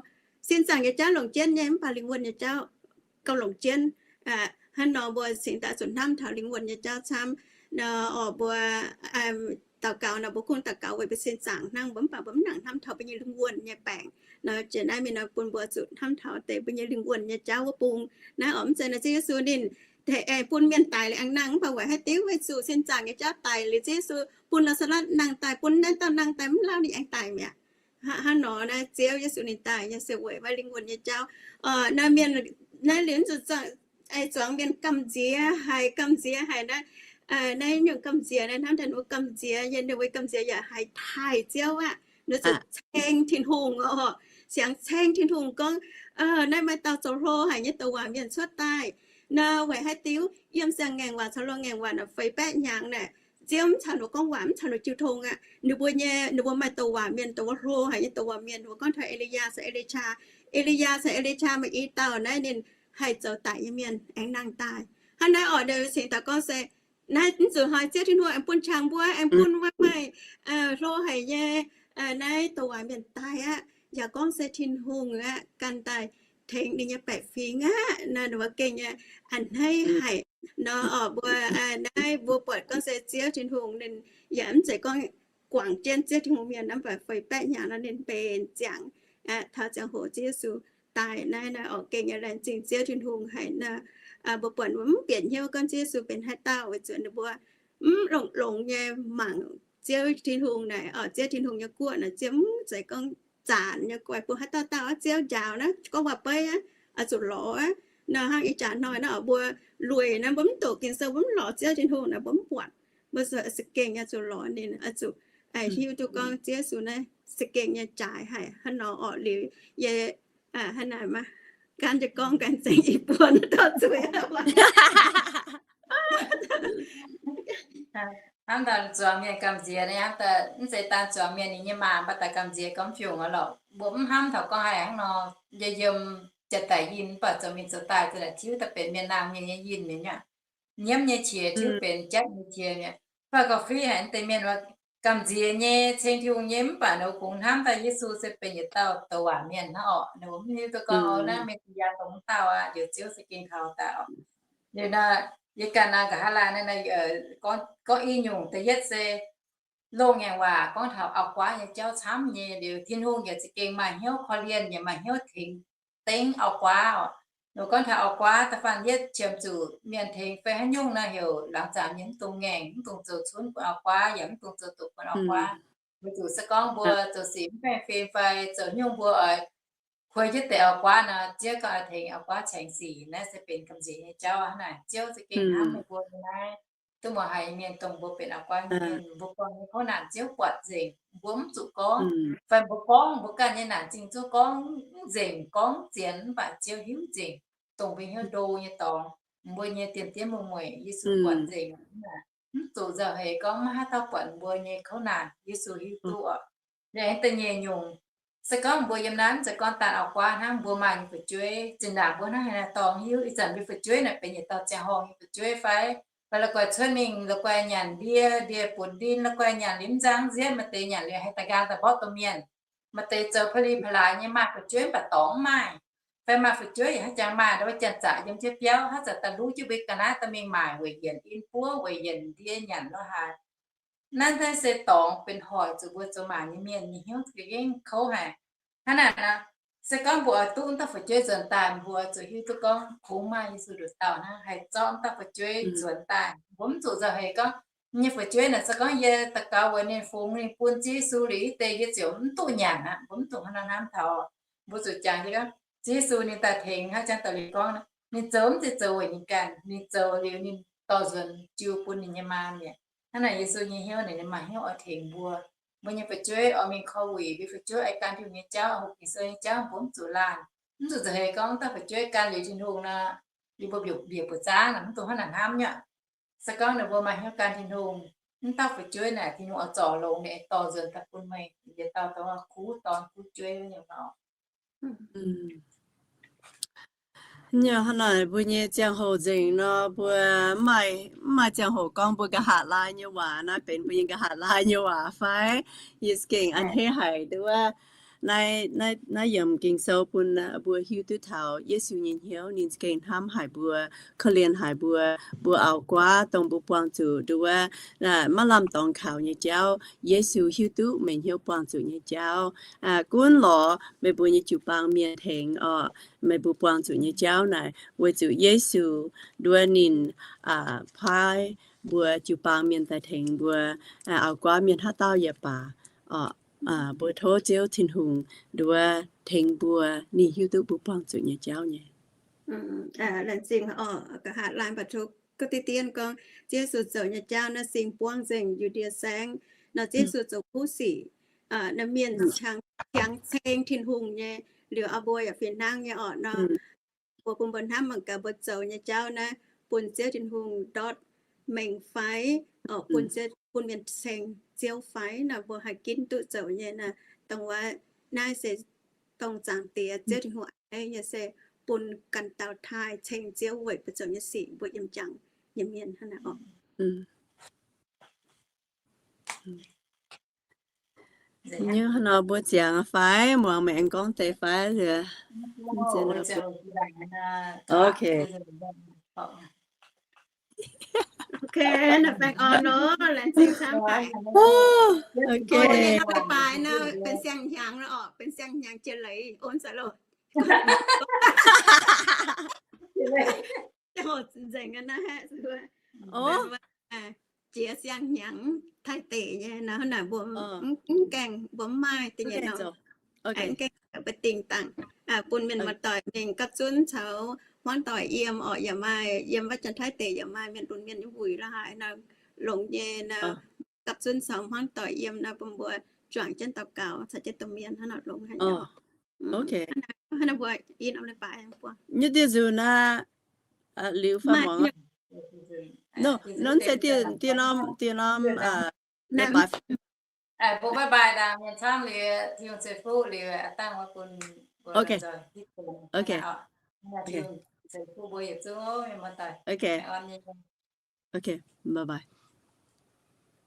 Sin zaangc nyei jauv longc jienv nyei, mv baac lingh wuonh nyei jauv gauh longc jienv. Hnangv nor mbuo cingx daaih zuqc hnamv taux lingh wuonh nyei jauv camv. Nor oc, mbuo daux gaux nor, mbuo kungx daux gaux weic mbuo sin zaangc hnangv, mv baac mbuo mv nangc hnamv taux mbuo nyei lingh wuonh nyei baengc. Nor jiex naaiv mingh nor bun mbuo zuqc hnamv taux deix mbuo nyei lingh wuonh nyei jauv wuov bung. Naaiv oc, mv zeiz nor Ziouv Yesu ninh bun mienh daic liuz aengx nangh, mv baac weic haaix diuc? Weic zuqc sin zaangc nyei jauv daic liuz, Ziouv Yesu bun Laa^saa^latv nangh daaih, bun naaiv dauh nangh daaih, mv lauh ninh aengx daic mi'aqv. Hnangv nor naaiv Ziouv Yesu ninh daaih nyei se weic maiv lingh wuonh nyei jauv. Naaiv mienh, naaiv liuz zuqc zuangx mienh gamh nziex haic, gamh nziex haic naaiv. Naaiv nyungc gamh nziex naaiv hnamv taux ninh mbuo gamh nziex, yie ninh mbuo gamh nziex yaac haiz taaih Ziouv aqv. Ninh zuqc ceng Tin-Hungh oc, siangx ceng Tin-Hungh gorngv, naaiv maaih dauh zoux hlo haic nyei douc waac mienh cuotv daaih. Nor weic haaix diuc? Yiem siang-ngaengc waac caux loz-ngaengc waac naaic feix baeqv hnyangx naaic, Ziouv mv caux ninh mbuo gorngv waac, mv caux ninh mbuo jiu tong aqv. Ninh mbuo nyei, ninh mbuo maaih douc waac mienh, douc waac hlo haic nyei douc waac mienh. Ninh mbuo gorngv taux E^li^yaa caux E^li^saa. E^li^yaa caux E^li^saa maaih i dauh naaiv ninh haih zoux daic nyei mienh aengx nangh daaih. Hnangv naaiv oc, ninh cingx daaih gorngv se naaiv mv zuqc hoic Ziouv Tin-Hungh aengx bun qangx mbuo, aengx bun maaih, maaih hlo haic nyei naaiv douc waac mienh daaih aqv. Yaac gorngv se Tin-Hungh aqv gan daaih tengx ninh nyei baeqc fingx aqv. Naaiv ninh mbuo gengh nyei a'hneiv haic. Nor oc, mbuo naaiv mbuo buatc gorngv se Ziouv Tin-Hungh ninh yaac mv zeiz gorngv guangc jienv Ziouv Tin-Hungh mienh, mv baac feix baeqv hnyangx nor ninh mbenc ziangx, taux ziangh hoc Ziouv Yesu daaih naaiv, naaiv oc gengh nyei laengz zingh Ziouv Tin-Hungh haic. Mbuo buatc mbuo mv bieqc hnyouv gorngv Ziouv Yesu benx haaix dauh, weic zuqc ninh mbuo mv longx-longx nyei mangc Ziouv Tin-Hungh naaic, Ziouv Tin-Hungh nyei guoqv naaic, Ziouv mv zeiz gorngv zaanc nyei guaix bun haaix dauh dauh aqv. Ziouv njaaux naaiv gorngv waac-beiv aqv, oix zuqc lorz aqv. Nor hnangv ih jaax hnoi naaiv oc, mbuo lueic naaiv mbuo mv doqc Ging-Sou, mbuo mv lorz Ziouv Tin-Hungh naaic, mbuo mv buatc. Mbuo za'gengh oix zuqc lorz ninh, oix zuqc hiuv duqv gorngv Ziouv Yesu naaiv za'gengh nyei jaaix haic. Hnangv nor oc, liuz yie hnangv naaic maiv gan jienv gorngv, gan zengx i buo dorh zuiz. Hnamv daaih zuangx mienh gamh nziex naaiv, hnamv daaih mv zeiz daan zuangx mienh, ninh nyei maa mv baac daaih gamh nziex gorngv fiungc aqv lorqc. Mbuo mv hnamv taux gorngv haaix hnangv nor, yie yiem jiex daic yinh mv baac zoux mienh zoux daaih za'gengh tiuv daaih benx mienh naamh mienh nyei yinh mi'aqv. Nyiemv nyei qiex tiuv benx jatv nyei qiex mi'aqv. Fai gauh fih haic deix mienh gamh nziex nyei, ceng Tin-Hungh nyei, mv baac ninh kungx hnamv daaih Yesu se benx yietc dauh douc waac mienh hnangv orqc. Ninh mbuo mv hiuv duqv gorngv, o, naaiv Messiah dongh mv dauh aqv, liuz Ziouv za'gengh taux daaih orqc. Liuz nor, yie ganh nor nqa'haav laanh naaiv, gorngv i nyungc da'yietv se loz-ngaengc waac gorngv taux auv-guaav nyei jauv camv nyei. Liuz Tin-Hungh yaac za'gengh maaih hnyouv korv-lienh, yaac maaih hnyouv tengx dengv auv-guaav oc. Ninh gorngv taux auv-guaav da'faanh yietv qiemx zuqc mienh tengx fai haaix nyungc naaiv heuc laangz zaanc mienh mv dungx ngaengc, mv dungx zoux cunv bun auv-guaav, yaac mv dungx zoux doqc bun auv-guaav. Weic zuqc se gorngv mbuo zoux sic mv gaengh fim fai zoux nyungc mbuo oix kuei jienv deix auv-guaav nor, Ziouv gauh oix tengx auv-guaav caengx sic. Naaiv se benx gamh nziex nyei jauv aqv. Naaiv Ziouv za'gengh hnamv meih mbuo nyei naaiv. Duqv muangx haiz mienh dongh mbuo benx auv-guaav nyei mienh, mbuo buangh nyei kouv naanc Ziouv buatc nzengc, mbuo mv zuqc gorngv. Fai mbuo gorngv mbuo ganh nyei naanc zingh zuov gorngv mv nzengc, gorngv mv zienx, mv baac Ziouv hiuv nzengc dongh mbuo hnyouv ndo nyei dorngx, mbuo nyei dien diev muoz-mueic, Yesu buatc nzengc. Mv zuqc nzauh heix gorngv maiv haaix dauh buatc mbuo nyei kouv naanc, Yesu hiuv duqv oc. Liuz da'nyeic nyungc, se gorngv mbuo yiem naaiv mv zeiz gorngv daan auv-guaav hnangv, mbuo maaih nyei fu'jueiv zinh ndaangc mbuo hnangv haaix nor dorngx hiuv. Ih zanc mbuo fu'jueiv naaic benx yietc dauh ziangh horngh nyei fu'jueiv fai? Fai la'guaih cuotv mingh, la'guaih nyanc ndie, ndie bunx ndin, la'guaih nyanc limv nzangv nzietv, maaih deix nyanc liuz haih da'nqaang daaih mborqv domh mienh. Maaih deix zoux pa'li pa'laaix nyei, maaih fu'jueiv mv baac dorngx mv maaih. Fai maaih fu'jueiv yaac haaix jangx maaih, ndau wuov janx-zaqc yiem jienv biauv, haaix zanc daaih luv jienv mbuo ga'naaiv daaih mingh maaic weic yienc in buov, weic yienc ndie nyanc lo haaix. Naaiv naaiv se dorngx benx hoic zuqc mbuo zoux maaic nyei mienh nyei hnyouv za'gengh kouv haic. Hnangv naaic nor, Se gorngv mbuo oix duqv wuov dauh fu'jueiv nzuonx daaih, mbuo zuqc hiuv duqv gorngv kungx maaih Yesu nduqc dauh hnangv haih zorqv wuov dauh fu'jueiv nzuonx daaih. Mbuo mv zuqc nzauh heix gorngv, yie nyei fu'jueiv naaic, se gorngv yie daux gaux weic ninh fungx ninh bun Ziouv Yesu liuz, yie deix yie ziouc mv duqv nyanc aqv. Mbuo mv zuqc hnangv nor hnamv taux. Mbuo zuqc jangx jienv gorngv Ziouv Yesu ninh daaih tengx, hnangv jang doz-leiz gorngv, ninh zoux mv zeiz zoux weic ninh ganh, ninh zoux liuz ninh dorh nzuonx jiu bun ninh nyei maa mi'aqv. Hnangv naaic Yesu nyei hnyouv naaic, ninh maaih hnyouv oix tengx mbuo. Mbuo nyei fu'jueiv oix mingh korv-wuic, mbuo fu'jueiv oix gan Tin-Hungh nyei jauv, oix hoqc Ging-Sou nyei jauv, mbuo mv zuqc laanh. Mv zuqc nzauh heix gorngv wuov dauh fu'jueiv gan liuz Tin-Hungh nor, liuz mbuo mbiec mbuoqc zaangv nor, mv dungx hnangv naaic hnamv nyei. Se gorngv ninh mbuo maaih hnyouv gan Tin-Hungh, wuov dauh fu'jueiv naaic Tin-Hungh oix zorc longx, ninh dorh nzuonx daaih bun meih, yietc dauh dorh kuv dorn kuv jueiv nyei nor. Nyei hnangv naaic mbuo nyei ziangh hoc nzengc nor, mbuo mv maaih, mv maaih ziangh hoc gorngv mbuo nqa'haav laai nyei waac. Naaiv benx mbuo nyei nqa'haav laai nyei waac fai? Yie za'gengh a'hneiv haic nduov. Naaiv, naaiv, naaiv yiemc Ging-Sou bun mbuo hiuv duqv taux Yesu nyei hnyouv, ninh za'gengh hnamv haic mbuo, korv-lienh haic mbuo, mbuo auv-guaav dongh mbuo buangh zuqc nduov, maiv lamh dorngx kaux nyei jauv, Yesu hiuv duqv meih hnyouv buangh zuqc nyei jauv. Gunv lorz meih mbuo nyei jiu-baang mienh tengx orqc, meih mbuo buangh zuqc nyei jauv naaic weic zuqc Yesu nduov ninh paaiv mbuo jiu-baang mienh daaih tengx mbuo, auv-guaav mienh haaix dauh yaac baac orqc. Mbuo tov Ziouv Tin-Hungh nduov tengx mbuo, ninh hiuv duqv mbuo buangh zuqc nyei jauv nyei. Laengz zingh orqc, nqa'haav laai mbuo tov ga'diev dien gorngv Ziouv Yesu zoux nyei jauv naaiv sing buangv nzengc Yu^ndie Saengv. Nor Ziouv Yesu zoux kuv sic, naaiv mienh qangx, qangx ceng Tin-Hungh nyei, liuz auv mbuo yaac fih hnangv nyei orqc nor. Mbuo bun mbuo hnamv mangc gaax mbuo zoux nyei jauv naaiv bun Ziouv Tin-Hungh ndortv mengh fai, orqc, bun Ziouv, bun mienh ceng Ziouv fai nor, mbuo haih ginv duqv zoux nyei nor. Dongh wuov naaiv se dongh Zaangc Diex Ziouv Tin-Hungh a'hneiv nyei se bun ganh dauh taaih ceng Ziouv weic mbuo zoux nyei sic, mbuo yiem jangc nyei mienh hnangv naaic orqc. Nyei hnangv nor mbuo ziangx fai? Muangx meih aengx gorngv deix fai? Okay. Okay, naaiv baengh orn nor, laengz zingh camv fai. Okay. Bye bye nor, benx siang-hnyangx nor orqc, benx siang-hnyangx jiex leiz onv za'loh. Nzengc aqv naaiv, jiex siang-hnyangx Taiv deic nyei nor, hnangv naaic mbuo mv gaengh, mbuo mv maaih da'nyeic nor, mv gaengh ba'dingh dangh bun mienh muoz-doic mingh gapv zunv caux hmuangv doic yiem orqc, yaac maaih yiem wuov janx Taiv deic yaac maaih mienh lunx mienh nyei wuic la'haaix nor, longx nyei nor, gapv zunv caux hmuangv doic yiem nor, bun mbuo juangc jienv daux gaux caux jienv domh mienh hnangv naaic longx haic. Hnangv naaic mbuo in om leiz-baaix buangh nyei diuh nzunc aqv. Liuz fai muangx, nor se diuh norm, diuh norm leiz-baaix. Mbuo bye bye dangh mienh camv liuz, Tin-Hungh ceix fuqv liuz, dangh wuov bun. Okay. Okay. Okay. Okay, bye bye.